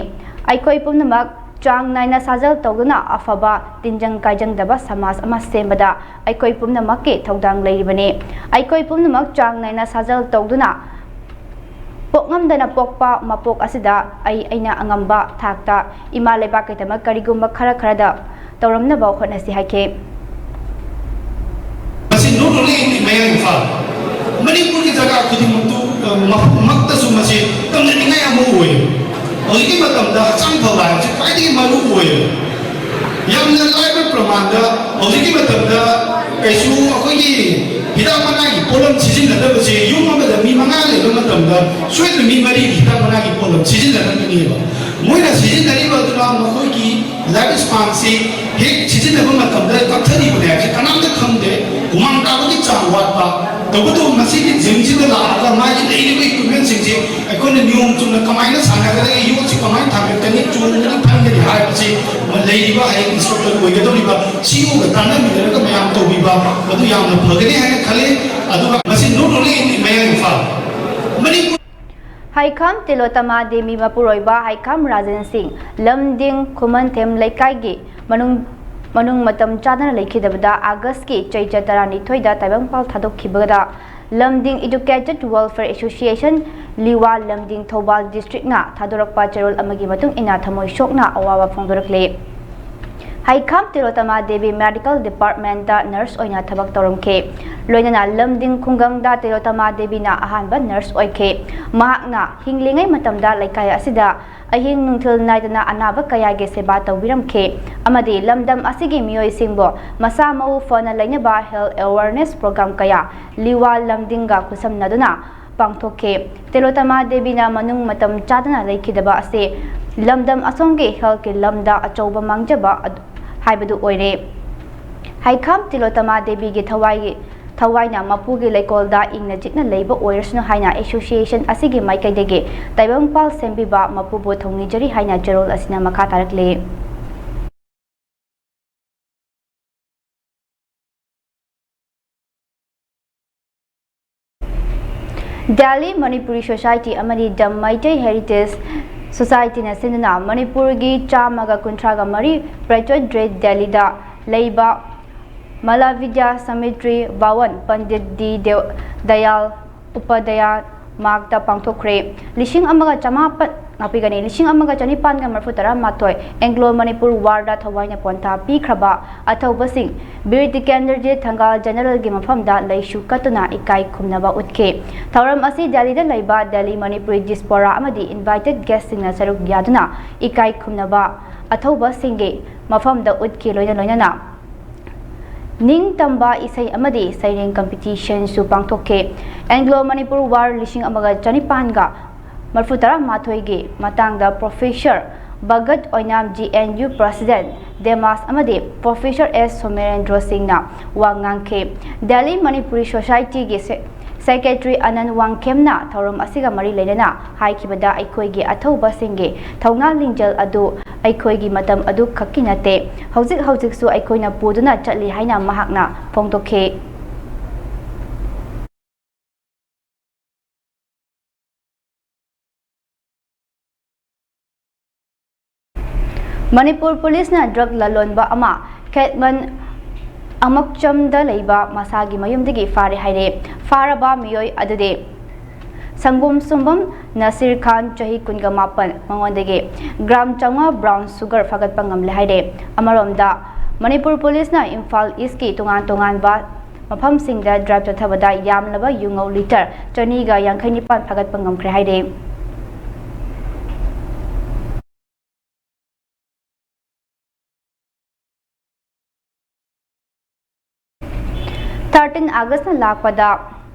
ꯑꯩꯈꯣꯏ ꯄꯨꯝꯅꯃꯛ ꯆꯥꯡ ꯅꯥꯏꯅ ꯁꯥꯖꯦꯜ ꯇꯧꯗꯨꯅ ꯑꯐꯕ ꯇꯤꯟꯖꯪ ꯀꯥꯏꯖꯪꯗꯕ ꯁꯃꯥꯖ ꯑꯃ ꯁꯦꯝꯕꯗ ꯑꯩꯈꯣꯏ ꯄꯨꯝꯅꯃꯛꯀꯤ ꯊꯧꯗꯥꯡ ꯂꯩꯔꯤꯕꯅꯤ꯫ ꯑꯩꯈꯣꯏ ꯄꯨꯝꯅꯃꯛ ꯆꯥꯡ ꯅꯥꯏꯅ ꯁꯥꯖꯦꯜ ꯇꯧꯗꯨꯅ ꯄꯣꯛꯉꯝꯗꯅ ꯄꯣꯛꯄ ꯃꯄꯣꯛ ꯑꯁꯤꯗ ꯑꯩ ꯑꯩꯅ ꯑꯉꯝꯕ ꯊꯥꯛꯇ ꯏꯃꯥ ꯂꯩꯕꯥꯛꯀꯤꯗꯃꯛ ꯀꯔꯤꯒꯨꯝꯕ ꯈꯔ ꯈꯔꯗ ꯇꯧꯔꯝꯅꯕ ꯍꯣꯠꯅꯁꯤ ꯍꯥꯏꯈꯤ꯫ ꯃꯁꯤ not only in ꯃꯌꯥꯡ ꯏꯝꯐꯥꯜ, ꯃꯅꯤꯄꯨꯔꯒꯤ ꯖꯒꯥ ꯈꯨꯗꯤꯡꯃꯛꯇꯨ, ꯑ, ꯃꯐꯝꯃꯛꯇꯁꯨ ꯃꯁꯤ ꯇꯝꯖꯅꯤꯡꯉꯥꯏ ꯑꯃ ꯑꯣꯏ꯫ ꯍꯧꯖꯤꯛꯀꯤ ꯃꯇꯝꯗ ꯍꯛꯆꯥꯡ ꯐꯕ ꯍꯥꯏꯕꯁꯤ ꯈ꯭ꯋꯥꯏꯗꯒꯤ ꯃꯔꯨ ꯑꯣꯏ꯫ ꯌꯥꯝꯅ ꯂꯥꯏꯕ ꯄ꯭ꯔꯃꯥꯟꯗ ꯍꯧꯖꯤꯛꯀꯤ ꯃꯇꯝꯗ ꯀꯩꯁꯨ ꯑꯩꯈꯣꯏꯒꯤ ꯍꯤꯗꯥꯛ ꯃꯅꯥꯒꯤ ꯄꯣꯠꯂꯝ ꯁꯤꯖꯤꯟꯅꯗꯕꯁꯦ, ꯌꯨꯝ ꯑꯃꯗ ꯃꯤ ꯃꯉꯥ ꯂꯩꯕ ꯃꯇꯝꯗ ꯁꯣꯏꯗꯅ ꯃꯤ ꯃꯔꯤꯒꯤ ꯍꯤꯗꯥꯛ ꯃꯅꯥꯒꯤ ꯄꯣꯠꯂꯝ ꯁꯤꯖꯤꯟꯅꯔꯝꯒꯅꯦꯕ꯫ ꯃꯣꯏꯅ ꯁꯤꯖꯤꯟꯅꯔꯤꯕ ꯑꯗꯨꯅ ꯃꯈꯣꯏꯒꯤ life span ꯁꯤ ꯍꯦꯛ ꯁꯤꯖꯤꯟꯅꯕ ꯃꯇꯝꯗ ꯀꯛꯊꯔꯤꯕꯅꯦ ꯍꯥꯏꯕꯁꯦ ꯀꯅꯥꯝꯇ ꯈꯪꯗꯦ꯫ ꯍꯨꯃꯥꯡ ꯇꯥꯕꯒꯤ ꯆꯥꯡ ꯋꯥꯠꯄ꯫ ꯇꯧꯕꯇꯕꯨ ꯃꯁꯤꯒꯤ ꯖꯤꯝꯁꯤꯗ ꯂꯥꯛꯑꯒ ꯃꯥꯒꯤ ꯂꯩꯔꯤꯕ equipment ꯁꯤꯡꯁꯦ ꯑꯩꯈꯣꯏꯅ ꯅꯤꯌꯣꯝ ꯆꯨꯝꯅ ꯀꯃꯥꯏꯅ ꯁꯥꯟꯅꯒꯗꯒꯦ, ꯌꯣꯠꯁꯤ ꯀꯃꯥꯏꯅ ꯊꯥꯡꯒꯠꯀꯅꯤ, ꯆꯣꯡꯒꯅꯤ, ꯐꯟꯒꯅꯤ ꯍꯥꯏꯕꯁꯤ ꯂꯩꯔꯤꯕ ꯍꯌꯦꯡ instructor ꯑꯣꯏꯒꯗꯧꯔꯤꯕ CEO ꯒ ꯇꯥꯟꯅꯃꯤꯟꯅꯔꯒ ꯃꯌꯥꯝ ꯇꯧꯕꯤꯕ, ꯃꯗꯨ ꯌꯥꯝꯅ ꯐꯒꯅꯤ ꯍꯥꯏꯅ ꯈꯜꯂꯤ꯫ ꯑꯗꯨꯒ ꯃꯁꯤ not only in ꯃꯌꯥꯡ ꯏꯝꯐꯥꯜ, ꯃꯅꯤꯄꯨꯔ ꯍꯩꯈꯥꯝ ꯇꯤꯂꯣꯇꯃꯥ ꯗꯦꯕꯤ ꯃꯄꯨꯔꯣꯏꯕ ꯍꯩꯈꯥꯝ ꯔꯥꯖꯦꯟ ꯁꯤꯡ, ꯂꯝꯗꯤꯡ ꯈꯨꯃꯟꯊꯦꯝ ꯂꯩꯀꯥꯏꯒꯤ ꯃꯅꯨꯡ, ꯃꯅꯨꯡ ꯃꯇꯝ ꯆꯥꯗꯅ ꯂꯩꯈꯤꯗꯕꯗ August ꯀꯤ ꯆꯩꯆꯠ ꯇꯔꯥꯅꯤꯊꯣꯏꯗ ꯇꯥꯏꯕꯪꯄꯥꯜ ꯊꯥꯗꯣꯛꯈꯤꯕꯗ ꯂꯝꯗꯤꯡ Educated Welfare Association, ꯂꯤꯋꯥ ꯂꯝꯗꯤꯡ ꯊꯧꯕꯥꯜ district ꯅ ꯊꯥꯗꯣꯔꯛꯄ ꯆꯦꯔꯣꯜ ꯑꯃꯒꯤ ꯃꯇꯨꯡ ꯏꯟꯅ ꯊꯃꯣꯏ ꯁꯣꯛꯅ ꯑꯋꯥꯕ ꯐꯣꯡꯗꯣꯔꯛꯂꯤ꯫ ꯍꯩꯈꯥꯝ ꯇꯤꯂꯣꯇꯃꯥ ꯗꯦꯕꯤ medical department ꯇ nurse ꯑꯣꯏꯅ ꯊꯕꯛ ꯇꯧꯔꯝꯈꯤ꯫ ꯂꯣꯏꯅꯅ ꯂꯝꯗꯤꯡ ꯈꯨꯡꯒꯪꯗ ꯇꯤꯂꯣꯇꯃꯥ ꯗꯦꯕꯤꯅ ꯑꯍꯥꯟꯕ nurse ꯑꯣꯏꯈꯤ꯫ ꯃꯍꯥꯛꯅ ꯍꯤꯡꯂꯤꯉꯩ ꯃꯇꯝꯗ ꯂꯩꯀꯥꯏ ꯑꯁꯤꯗ ꯑꯍꯤꯡ ꯅꯨꯡꯊꯤꯜ ꯅꯥꯏꯗꯅ ꯑꯅꯥꯕ ꯀꯌꯥꯒꯤ ꯁꯦꯕꯥ ꯇꯧꯕꯤꯔꯝꯈꯤ ꯑꯃꯗꯤ ꯂꯝꯗꯝ ꯑꯁꯤꯒꯤ ꯃꯤꯑꯣꯏꯁꯤꯡꯕꯨ ꯃꯁꯥ ꯃꯎ ꯐꯅ ꯂꯩꯅꯕ health awareness program ꯀꯌꯥ ꯂꯤꯋꯥ ꯂꯝꯗꯤꯡꯒ ꯈꯨꯠꯁꯝꯅꯗꯨꯅ ꯄꯥꯡꯊꯣꯛꯈꯤ꯫ ꯇꯤꯂꯣꯇꯃꯥ ꯗꯦꯕꯤꯅ ꯃꯅꯨꯡ ꯃꯇꯝ ꯆꯥꯗꯅ ꯂꯩꯈꯤꯗꯕ ꯑꯁꯤ ꯂꯝꯗꯝ ꯑꯁꯣꯝꯒꯤ healthꯀꯤ ꯂꯝꯗ ꯑꯆꯧꯕ ꯃꯥꯡꯖꯕ ꯑꯗꯨ, ꯍꯥꯏꯕꯗꯨ ꯑꯣꯏꯔꯦ꯫ ꯍꯩꯈꯥꯝ ꯇꯤꯂꯣꯇꯃꯥ ꯗꯦꯕꯤꯒꯤ ꯊꯋꯥꯏꯒꯤ, ꯊꯋꯥꯏꯅ ꯃꯄꯨꯒꯤ ꯂꯩꯀꯣꯜꯗ ꯏꯪꯅ ꯆꯤꯛꯅ ꯂꯩꯕ ꯑꯣꯏꯔꯁꯅꯨ ꯍꯥꯏꯅ association ꯑꯁꯤꯒꯤ ꯃꯥꯏꯀꯩꯗꯒꯤ ꯇꯥꯏꯕꯪꯄꯥꯜ ꯁꯦꯝꯕꯤꯕ ꯃꯄꯨꯕꯨ ꯊꯧꯅꯤꯖꯔꯤ ꯍꯥꯏꯅ ꯆꯦꯔꯣꯜ ꯑꯁꯤꯅ ꯃꯈꯥ ꯇꯥꯔꯛꯂꯤ꯫ Delhi Manipuri Society ꯑꯃꯗꯤ The Meitei Heritage Societyꯅ ꯁꯤꯟꯗꯨꯅ ꯃꯅꯤꯄꯨꯔꯒꯤ ꯆꯥꯝꯃꯒ ꯀꯨꯟꯊ꯭ꯔꯥꯒ ꯃꯔꯤ Patriots' Day ꯗꯦꯜꯂꯤꯗ ꯂꯩꯕ ꯃꯂꯥ ꯕꯤꯗ꯭ꯌꯥ ꯁꯥꯃꯤꯇ꯭ꯔꯤ ꯚꯋꯟ ꯄꯟꯗꯤꯠ ꯗꯤ ꯗꯦ-, ꯗꯌꯥꯜ ꯎꯄꯥꯙ꯭ꯌꯥꯌ ꯃꯥꯔꯒꯇ ꯄꯥꯡꯊꯣꯛꯈ꯭ꯔꯦ꯫ ꯂꯤꯁꯤꯡ ꯑꯃꯒ ꯆꯃꯥꯄꯟ, ꯉꯥꯛꯄꯤꯒꯅꯤ, ꯂꯤꯁꯤꯡ ꯑꯃꯒ ꯆꯅꯤꯄꯥꯟꯒ ꯃꯔꯤꯐꯨ ꯇꯔꯥ ꯃꯥꯊꯣꯏ Anglo Manipur War ꯗ ꯊꯋꯥꯏꯅ ꯄꯣꯟꯊꯥ ꯄꯤꯈ꯭ꯔꯕ ꯑꯊꯧꯕꯁꯤꯡ ꯕꯤꯔ ꯇꯤꯀꯦꯟꯗ꯭ꯔꯖꯤꯠ ꯊꯪꯒꯥꯜ ꯖꯦꯅꯔꯦꯜꯒꯤ ꯃꯐꯝꯗ ꯂꯩꯁꯨ ꯀꯠꯇꯨꯅ ꯏꯀꯥꯏ ꯈꯨꯝꯅꯕ ꯎꯠꯈꯤ꯫ ꯊꯧꯔꯝ ꯑꯁꯤ ꯗꯦꯜꯂꯤꯗ ꯂꯩꯕ Delhi Manipuri Diaspora ꯑꯃꯗꯤ invited guestꯁꯤꯡꯅ ꯁꯔꯨꯛ ꯌꯥꯗꯨꯅ ꯏꯀꯥꯏ ꯈꯨꯝꯅꯕ ꯑꯊꯧꯕꯁꯤꯡꯒꯤ ꯃꯐꯝꯗ ꯎꯠꯈꯤ꯫ ꯂꯣꯏꯅ ꯂꯣꯏꯅꯅ ꯅꯤꯡꯇꯝꯕ ꯏꯁꯩ ꯑꯃꯗꯤ ꯁꯩꯔꯦꯡ competitionꯁꯨ ꯄꯥꯡꯊꯣꯛꯈꯤ꯫ Anglo Manipur War ꯂꯤꯁꯤꯡ ꯑꯃꯒ ꯆꯅꯤꯄꯥꯟꯒ ꯃꯔꯤꯐꯨ ꯇꯔꯥ ꯃꯥꯊꯣꯏꯒꯤ ꯃꯇꯥꯡꯗ Professor ꯚꯒꯠ ꯑꯣꯏꯅꯥꯝ, G N U President ꯗꯦꯃꯥꯁ ꯑꯃꯗꯤ Professor S ꯁꯣꯃꯦꯔꯦꯟꯗ꯭ꯔꯣ ꯁꯤꯡꯅ ꯋꯥ ꯉꯥꯡꯈꯤ꯫ Delhi Manipuri Societyꯒꯤ se-, Secretary ꯑꯅꯟ ꯋꯥꯡꯈꯦꯝꯅ ꯊꯧꯔꯝ ꯑꯁꯤꯒ ꯃꯔꯤ ꯂꯩꯅꯅ ꯍꯥꯏꯈꯤꯕꯗ, ꯑꯩꯈꯣꯏꯒꯤ ꯑꯊꯧꯕꯁꯤꯡꯒꯤ ꯊꯧꯅꯥ ꯂꯤꯡꯖꯦꯜ ꯑꯗꯨ ꯑꯩꯈꯣꯏꯒꯤ ꯃꯇꯝ ꯑꯗꯨ ꯈꯛꯀꯤ ꯅꯠꯇꯦ, ꯍꯧꯖꯤꯛ ꯍꯧꯖꯤꯛꯁꯨ ꯑꯩꯈꯣꯏꯅ ꯄꯨꯗꯨꯅ ꯆꯠꯂꯤ ꯍꯥꯏꯅ ꯃꯍꯥꯛꯅ ꯐꯣꯡꯗꯣꯛꯈꯤ꯫ ꯃꯅꯤꯄꯨꯔ ꯄꯨꯂꯤꯁꯅ drug ꯂꯂꯣꯟꯕ ꯑꯃ ꯈꯦꯠꯃꯟ ꯑꯃꯛꯆꯝꯗ ꯂꯩꯕ ꯃꯁꯥꯒꯤ ꯃꯌꯨꯝꯗꯒꯤ ꯐꯥꯔꯦ ꯍꯥꯏꯔꯦ꯫ ꯐꯥꯔꯕ ꯃꯤꯑꯣꯏ ꯑꯗꯨꯗꯤ ꯁꯪꯒꯣꯝ ꯁꯨꯝꯕꯝ ꯅꯁꯤꯔ ꯈꯥꯟ, ꯆꯍꯤ ꯀꯨꯟꯒ ꯃꯥꯄꯟ, ꯃꯉꯣꯟꯗꯒꯤ gram ꯆꯥꯝꯃꯉꯥ brown sugar ꯐꯥꯒꯠꯄ ꯉꯝꯂꯦ ꯍꯥꯏꯔꯦ꯫ ꯑꯃꯔꯣꯝꯗ, ꯃꯅꯤꯄꯨꯔ ꯄꯨꯂꯤꯁꯅ ꯏꯝꯐꯥꯜ ꯏꯁꯀꯤ ꯇꯣꯉꯥꯟ ꯇꯣꯉꯥꯟꯕ ꯃꯐꯝꯁꯤꯡꯗ drive ꯆꯠꯊꯕꯗ ꯌꯥꯝꯂꯕ ꯌꯨꯉꯧ litre ꯆꯅꯤꯒ ꯌꯥꯡꯈꯩ ꯅꯤꯄꯥꯟ ꯐꯥꯒꯠꯄ ꯉꯝꯈ꯭ꯔꯦ ꯍꯥꯏꯔꯦ꯫ ꯑꯥꯒꯁꯅ ꯂꯥꯛꯄꯗ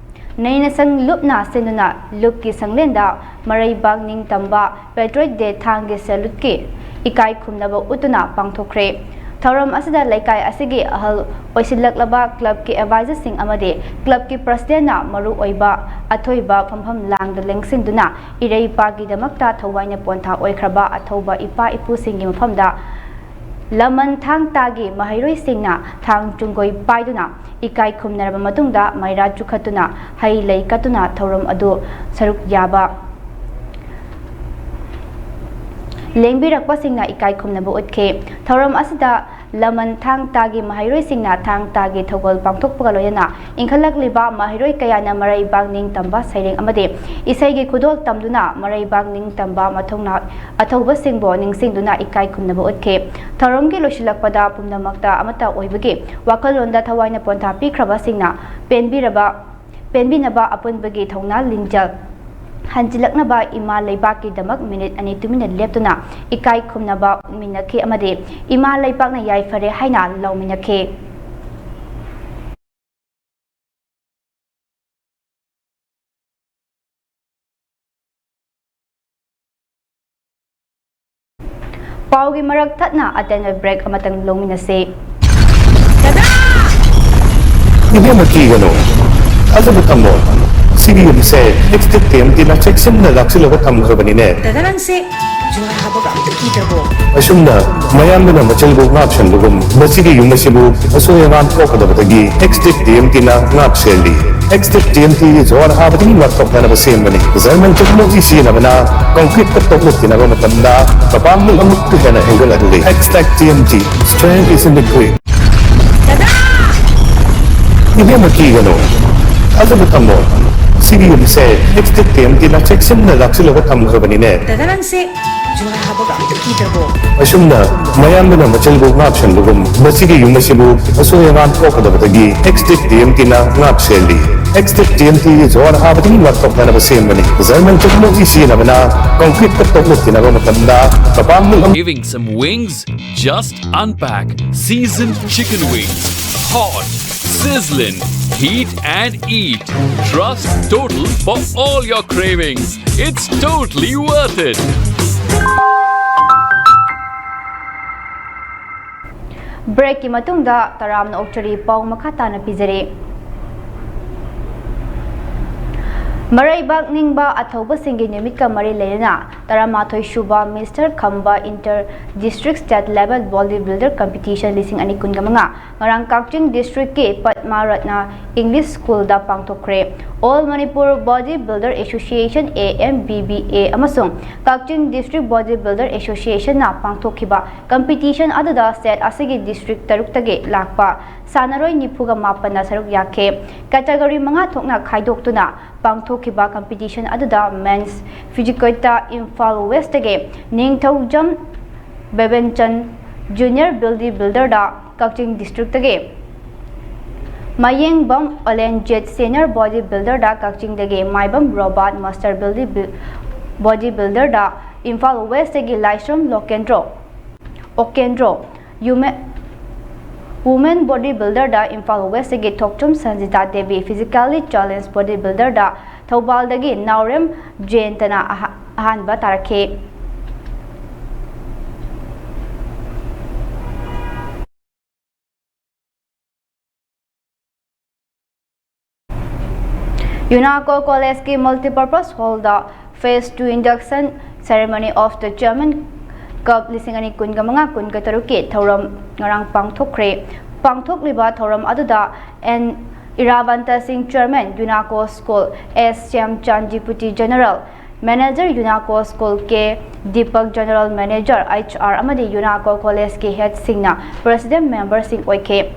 ꯅꯩꯅ ꯁꯪ ꯂꯨꯞꯅ ꯁꯤꯟꯗꯨꯅ ꯂꯨꯞꯀꯤ ꯁꯪꯂꯦꯟꯗ ꯃꯔꯩꯕꯥꯛ ꯅꯤꯡꯇꯝꯕ Patriot Day ꯊꯥꯡꯒꯤ ꯁꯦꯂꯨꯠꯀꯤ ꯏꯀꯥꯏ ꯈꯨꯝꯅꯕ ꯎꯠꯇꯨꯅ ꯄꯥꯡꯊꯣꯛꯈ꯭ꯔꯦ꯫ ꯊꯧꯔꯝ ꯑꯁꯤꯗ ꯂꯩꯀꯥꯏ ꯑꯁꯤꯒꯤ ꯑꯍꯜ ꯑꯣꯏꯁꯤꯜꯂꯛꯂꯕ clubꯀꯤ advisorꯁꯤꯡ ꯑꯃꯗꯤ clubꯀꯤ presidentꯅ ꯃꯔꯨ ꯑꯣꯏꯕ ꯑꯊꯣꯏꯕ ꯐꯝꯐꯝ ꯂꯥꯡꯗ ꯂꯦꯡꯁꯤꯟꯗꯨꯅ ꯏꯔꯩ ꯏꯄꯥꯒꯤꯗꯃꯛꯇ ꯊꯋꯥꯏꯅ ꯄꯣꯟꯊꯥ ꯑꯣꯏꯈ꯭ꯔꯕ ꯑꯊꯧꯕ ꯏꯄꯥ ꯏꯄꯨꯁꯤꯡꯒꯤ ꯃꯐꯝꯗ ꯂꯃꯟ ꯊꯥꯡ ꯇꯥꯒꯤ ꯃꯍꯩꯔꯣꯏꯁꯤꯡꯅ ꯊꯥꯡ ꯆꯨꯡꯒꯣꯏ ꯄꯥꯏꯗꯨꯅ ꯏꯀꯥꯏ ꯈꯨꯝꯅꯔꯕ ꯃꯇꯨꯡꯗ ꯃꯩꯔꯥ ꯆꯨꯈꯠꯇꯨꯅ ꯍꯩ ꯂꯩ ꯀꯠꯇꯨꯅ ꯊꯧꯔꯝ ꯑꯗꯨ ꯁꯔꯨꯛ ꯌꯥꯕ ꯂꯦꯡꯕꯤꯔꯛꯄꯁꯤꯡꯅ ꯏꯀꯥꯏ ꯈꯨꯝꯅꯕ ꯎꯠꯈꯤ꯫ ꯊꯧꯔꯝ ꯑꯁꯤꯗ ꯂꯃꯟ ꯊꯥꯡ ꯇꯥꯒꯤ ꯃꯍꯩꯔꯣꯏꯁꯤꯡꯅ ꯊꯥꯡ ꯇꯥꯒꯤ ꯊꯧꯒꯜ ꯄꯥꯡꯊꯣꯛꯄꯒ ꯂꯣꯏꯅꯅ ꯏꯟꯈꯠꯂꯛꯂꯤꯕ ꯃꯍꯩꯔꯣꯏ ꯀꯌꯥꯅ ꯃꯔꯩꯕꯥꯛ ꯅꯤꯡꯇꯝꯕ ꯁꯩꯔꯦꯡ ꯑꯃꯗꯤ ꯏꯁꯩꯒꯤ ꯈꯨꯗꯣꯜ ꯇꯝꯗꯨꯅ ꯃꯔꯩꯕꯥꯛ ꯅꯤꯡꯇꯝꯕ ꯃꯊꯧꯅꯥ ꯑꯊꯧꯕꯁꯤꯡꯕꯨ ꯅꯤꯡꯁꯤꯡꯗꯨꯅ ꯏꯀꯥꯏ ꯈꯨꯝꯅꯕ ꯎꯠꯈꯤ꯫ ꯊꯧꯔꯝꯒꯤ ꯂꯣꯏꯁꯤꯜꯂꯛꯄꯗ ꯄꯨꯝꯅꯃꯛꯇ ꯑꯃꯠꯇ ꯑꯣꯏꯕꯒꯤ ꯋꯥꯈꯜꯂꯣꯟꯗ ꯊꯋꯥꯏꯅ ꯄꯣꯟꯊꯥ ꯄꯤꯈ꯭ꯔꯕꯁꯤꯡꯅ ꯄꯦꯟꯕꯤꯔꯕ ꯄꯦꯟꯕꯤꯅꯕ ꯑꯄꯨꯟꯕꯒꯤ ꯊꯧꯅꯥ ꯂꯤꯡꯖꯦꯜ ꯍꯟꯖꯤꯜꯂꯛꯅꯕ ꯏꯃꯥ ꯂꯩꯕꯥꯛꯀꯤꯗꯃꯛ ꯃꯤꯅꯤꯠ ꯑꯅꯤ ꯇꯨꯃꯤꯟꯅ ꯂꯦꯞꯇꯨꯅ ꯏꯀꯥꯏ ꯈꯨꯝꯅꯕ ꯎꯠꯃꯤꯟꯅꯈꯤ ꯑꯃꯗꯤ ꯏꯃꯥ ꯂꯩꯕꯥꯛꯅ ꯌꯥꯏꯐꯔꯦ ꯍꯥꯏꯅ ꯂꯥꯎꯃꯤꯟꯅꯈꯤ꯫ ꯄꯥꯎꯒꯤ ꯃꯔꯛ ꯊꯠꯅ ꯑꯇꯦꯟꯕ break ꯑꯃꯇꯪ ꯂꯧꯃꯤꯟꯅꯁꯤ꯫ ꯏꯕꯦꯝꯃ, ꯀꯤꯒꯅꯨ꯫ ꯊꯥꯖꯕ ꯊꯝꯃꯣ꯫ ꯁꯤꯒꯤ ꯌꯨꯝꯁꯦ Extractive TMTꯅ ꯆꯦꯛꯁꯤꯟꯅ ꯂꯥꯛꯁꯤꯜꯂꯒ ꯊꯝꯈ꯭ꯔꯕꯅꯤꯅꯦ꯫ ꯗꯥꯗꯥ, ꯅꯪꯁꯦ ꯖꯨꯍꯥꯔ ꯍꯥꯕꯒ ꯑꯝꯇ ꯀꯤꯗ꯭ꯔꯕꯣ? ꯑꯁꯨꯝꯅ ꯃꯌꯥꯝꯗꯨꯅ ꯃꯆꯜꯕꯨ ꯉꯥꯛ ꯁꯦꯟꯕꯒꯨꯝ, ꯃꯁꯤꯒꯤ ꯌꯨꯝ ꯑꯁꯤꯕꯨ ꯑꯁꯣꯏ ꯑꯉꯥꯝ ꯊꯣꯛꯀꯗꯕꯗꯒꯤ Extractive TMTꯅ ꯉꯥꯛ ꯁꯦꯜꯂꯤ꯫ Extractive TMT ꯖꯨꯍꯥꯔ ꯍꯥꯕꯗꯒꯤ ꯉꯥꯛꯊꯣꯛꯅꯅꯕ ꯁꯦꯝꯕꯅꯤ꯫ ꯖꯔꯃꯟ ꯆꯨꯝꯃꯨꯛꯀꯤ ꯁꯤꯖꯤꯟꯅꯕꯅ concreteꯀ ꯇꯣꯛꯂꯨꯞꯇꯤꯅꯕ ꯃꯇꯝꯗ ꯃꯄꯥꯡꯒꯜ ꯑꯃꯨꯛꯀ ꯍꯦꯟꯅ ꯍꯦꯟꯒꯠꯍꯜꯂꯤ꯫ Extractive TMT, strength is in the grit꯫ ꯏꯕꯦꯝꯃ, ꯀꯤꯒꯅꯨ꯫ ꯊꯥꯖꯕ ꯊꯝꯃꯣ꯫ ꯁꯤꯒꯤ ꯌꯨꯝꯁꯦ Extractive TMTꯅ ꯆꯦꯛꯁꯤꯟꯅ ꯂꯥꯛꯁꯤꯜꯂꯒ ꯊꯝꯈ꯭ꯔꯕꯅꯤꯅꯦ꯫ ꯗꯥꯗꯥ, ꯅꯪꯁꯦ ꯖꯨꯍꯥꯔ ꯍꯥꯕꯒ ꯑꯝꯇ ꯀꯤꯗ꯭ꯔꯕꯣ? ꯑꯁꯨꯝꯅ ꯃꯌꯥꯝꯗꯨꯅ ꯃꯆꯜꯕꯨ ꯉꯥꯛ ꯁꯦꯟꯕꯒꯨꯝ, ꯃꯁꯤꯒꯤ ꯌꯨꯝ ꯑꯁꯤꯕꯨ ꯑꯁꯣꯏ ꯑꯉꯥꯝ ꯊꯣꯛꯀꯗꯕꯗꯒꯤ Extractive TMTꯅ ꯉꯥꯛ ꯁꯦꯜꯂꯤ꯫ Extractive TMT ꯖꯨꯍꯥꯔ ꯍꯥꯕꯗꯒꯤ ꯉꯥꯛꯊꯣꯛꯅꯅꯕ ꯁꯦꯝꯕꯅꯤ꯫ ꯖꯔꯃꯟ ꯆꯨꯝꯃꯨꯛꯀꯤ ꯁꯤꯖꯤꯟꯅꯕꯅ concreteꯀ ꯇꯣꯛꯂꯨꯞꯇꯤꯅꯕ ꯃꯇꯝꯗ ꯃꯄꯥꯡꯒꯜ ꯑꯃ Giving some wings? Just unpack. Seasoned chicken wings. Hot, sizzling, Heat and eat. Trust Total for all your cravings. It's totally worth it. Breakꯀꯤ ꯃꯇꯨꯡꯗ ꯇꯔꯥꯝꯅ ꯑꯣꯛꯆꯔꯤ ꯄꯥꯎ ꯃꯈꯥ ꯇꯥꯅ ꯄꯤꯖꯔꯤ꯫ ꯃꯔꯩꯕꯥꯛ ꯅꯤꯡꯕ ꯑꯊꯧꯕꯁꯤꯡꯒꯤ ꯅꯨꯃꯤꯠꯀ ꯃꯔꯤ ꯂꯩꯅꯅ ꯇꯔꯥꯃꯥꯊꯣꯏ ꯁꯨꯕ Mister Khamba Inter District State Level Body Builder Competition ꯂꯤꯁꯤꯡ ꯑꯅꯤ ꯀꯨꯟꯒ ꯃꯉꯥ ꯉꯔꯥꯡ ꯀꯛꯆꯤꯡ districtꯀꯤ Padma Ratna English Schoolꯗ ꯄꯥꯡꯊꯣꯛꯈ꯭ꯔꯦ꯫ All Manipur Body Builder Association, A M B B A, ꯑꯃꯁꯨꯡ ꯀꯛꯆꯤꯡ District Body Builder Associationꯅ ꯄꯥꯡꯊꯣꯛꯈꯤꯕ competition ꯑꯗꯨꯗ state ꯑꯁꯤꯒꯤ district ꯇꯔꯨꯛꯇꯒꯤ ꯂꯥꯛꯄ ꯁꯥꯟꯅꯔꯣꯏ ꯅꯤꯐꯨꯒ ꯃꯥꯄꯟꯅ ꯁꯔꯨꯛ ꯌꯥꯈꯤ꯫ Category ꯃꯉꯥ ꯊꯣꯛꯅ ꯈꯥꯏꯗꯣꯛꯇꯨꯅ ꯄꯥꯡꯊꯣꯛꯈꯤꯕ competition ꯑꯗꯨꯗ men's physiqualꯇ ꯏꯝꯐꯥꯜ Westꯇꯒꯤ ꯅꯤꯡꯊꯧꯖꯝ ꯕꯦꯕꯦꯟꯆꯟ, junior body builderꯗ ꯀꯛꯆꯤꯡ districtꯇꯒꯤ ꯃꯌꯦꯡꯕꯝ ꯑꯣꯂꯦꯟꯖꯤꯠ, senior body builderꯗ ꯀꯛꯆꯤꯡꯗꯒꯤ Maibam Robert, master body buil-, body builderꯗ ꯏꯝꯐꯥꯜ Westꯇꯒꯤ ꯂꯥꯏꯁ꯭ꯔꯝ ꯂꯣꯀꯦꯟꯗ꯭ꯔꯣ, ꯑꯣꯀꯦꯟꯗ꯭ꯔꯣ, ꯌꯨꯃꯦ-, women body builderꯗ ꯏꯝꯐꯥꯜ Westꯇꯒꯤ Thokchom Sanjita Devi, physically challenged body builderꯗ ꯊꯧꯕꯥꯜꯗꯒꯤ ꯅꯥꯎꯔꯦꯝ ꯖꯌꯟꯇꯅ ꯑꯍ-, ꯑꯍꯥꯟꯕ ꯇꯥꯔꯛꯈꯤ꯫ UNACO Collegeꯀꯤ Multipurpose Hallꯗ Phase two Induction Ceremony of the Chairman Cup ꯂꯤꯁꯤꯡ ꯑꯅꯤ ꯀꯨꯟꯒ ꯃꯉꯥ ꯀꯨꯟꯒ ꯇꯔꯨꯛꯀꯤ ꯊꯧꯔꯝ ꯉꯔꯥꯡ ꯄꯥꯡꯊꯣꯛꯈ꯭ꯔꯦ꯫ ꯄꯥꯡꯊꯣꯛꯂꯤꯕ ꯊꯧꯔꯝ ꯑꯗꯨꯗ N ꯏꯔꯥꯕꯟꯇ ꯁꯤꯡ, Chairman, UNACO School, S ꯁ꯭ꯌꯥꯝꯆꯥꯟ, Deputy General Manager, UNACO School, K Deepak, General Manager, HR, ꯑꯃꯗꯤ UNACO Collegeꯀꯤ headꯁꯤꯡꯅ President memberꯁꯤꯡ ꯑꯣꯏꯈꯤ꯫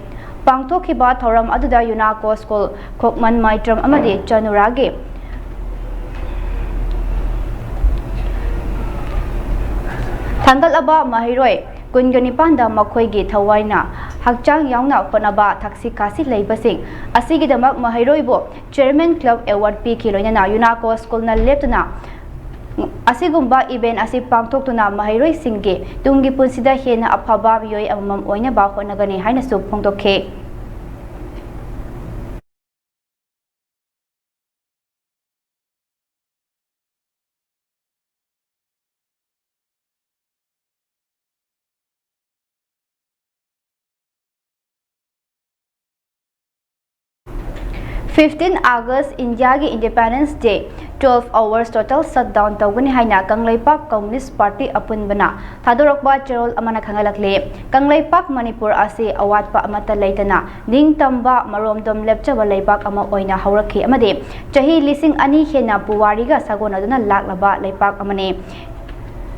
ꯄꯥꯡꯊꯣꯛꯈꯤꯕ ꯊꯧꯔꯝ ꯑꯗꯨꯗ UNACO School ꯈꯣꯛꯃꯟ, ꯃꯥꯏꯇ꯭ꯔꯝ ꯑꯃꯗꯤ ꯆꯅꯨꯔꯥꯒꯤ ꯊꯥꯡꯒꯠꯂꯕ ꯃꯍꯩꯔꯣꯏ ꯀꯨꯟꯒ ꯅꯤꯄꯥꯟꯗ ꯃꯈꯣꯏꯒꯤ ꯊꯋꯥꯏꯅ ꯍꯛꯆꯥꯡ ꯌꯥꯎꯅ ꯍꯣꯠꯅꯕ ꯊꯛꯁꯤ ꯈꯥꯁꯤ ꯂꯩꯕꯁꯤꯡ ꯑꯁꯤꯒꯤꯗꯃꯛ ꯃꯍꯩꯔꯣꯏꯕꯨ Chairman Club Award ꯄꯤꯈꯤ꯫ ꯂꯣꯏꯅꯅ UNACO Schoolꯅ ꯂꯦꯞꯇꯅ ꯑꯁꯤꯒꯨꯝꯕ event ꯑꯁꯤ ꯄꯥꯡꯊꯣꯛꯇꯨꯅ ꯃꯍꯩꯔꯣꯏꯁꯤꯡꯒꯤ ꯇꯨꯡꯒꯤ ꯄꯨꯟꯁꯤꯗ ꯍꯦꯟꯅ ꯑꯐꯕ ꯃꯤꯑꯣꯏ ꯑꯃꯃꯝ ꯑꯣꯏꯅꯕ ꯍꯣꯠꯅꯒꯅꯤ ꯍꯥꯏꯅꯁꯨ ꯐꯣꯡꯗꯣꯛꯈꯤ꯫ Fifteen August, ꯏꯟꯗꯤꯌꯥꯒꯤ Independence Day, twelve hours total shutdown ꯇꯧꯒꯅꯤ ꯍꯥꯏꯅ ꯀꯪꯂꯩꯄꯥꯛ ꯀꯝꯃꯨꯅꯤꯁ ꯄꯥꯔꯇꯤ ꯑꯄꯨꯟꯕꯅ ꯊꯥꯗꯣꯔꯛꯄ ꯆꯦꯔꯣꯜ ꯑꯃꯅ ꯈꯪꯍꯜꯂꯛꯂꯤ꯫ ꯀꯪꯂꯩꯄꯥꯛ ꯃꯅꯤꯄꯨꯔ ꯑꯁꯤ ꯑꯋꯥꯠꯄ ꯑꯃꯠꯇ ꯂꯩꯇꯅ ꯅꯤꯡꯇꯝꯕ, ꯃꯔꯣꯝꯗꯣꯝ ꯂꯦꯞꯆꯕ ꯂꯩꯕꯥꯛ ꯑꯃ ꯑꯣꯏꯅ ꯍꯧꯔꯛꯈꯤ ꯑꯃꯗꯤ ꯆꯍꯤ ꯂꯤꯁꯤꯡ ꯑꯅꯤ ꯍꯦꯟꯅ ꯄꯨꯋꯥꯔꯤꯒ ꯁꯥꯒꯣꯟꯅꯗꯨꯅ ꯂꯥꯛꯂꯕ ꯂꯩꯄꯥꯛ ꯑꯃꯅꯤ꯫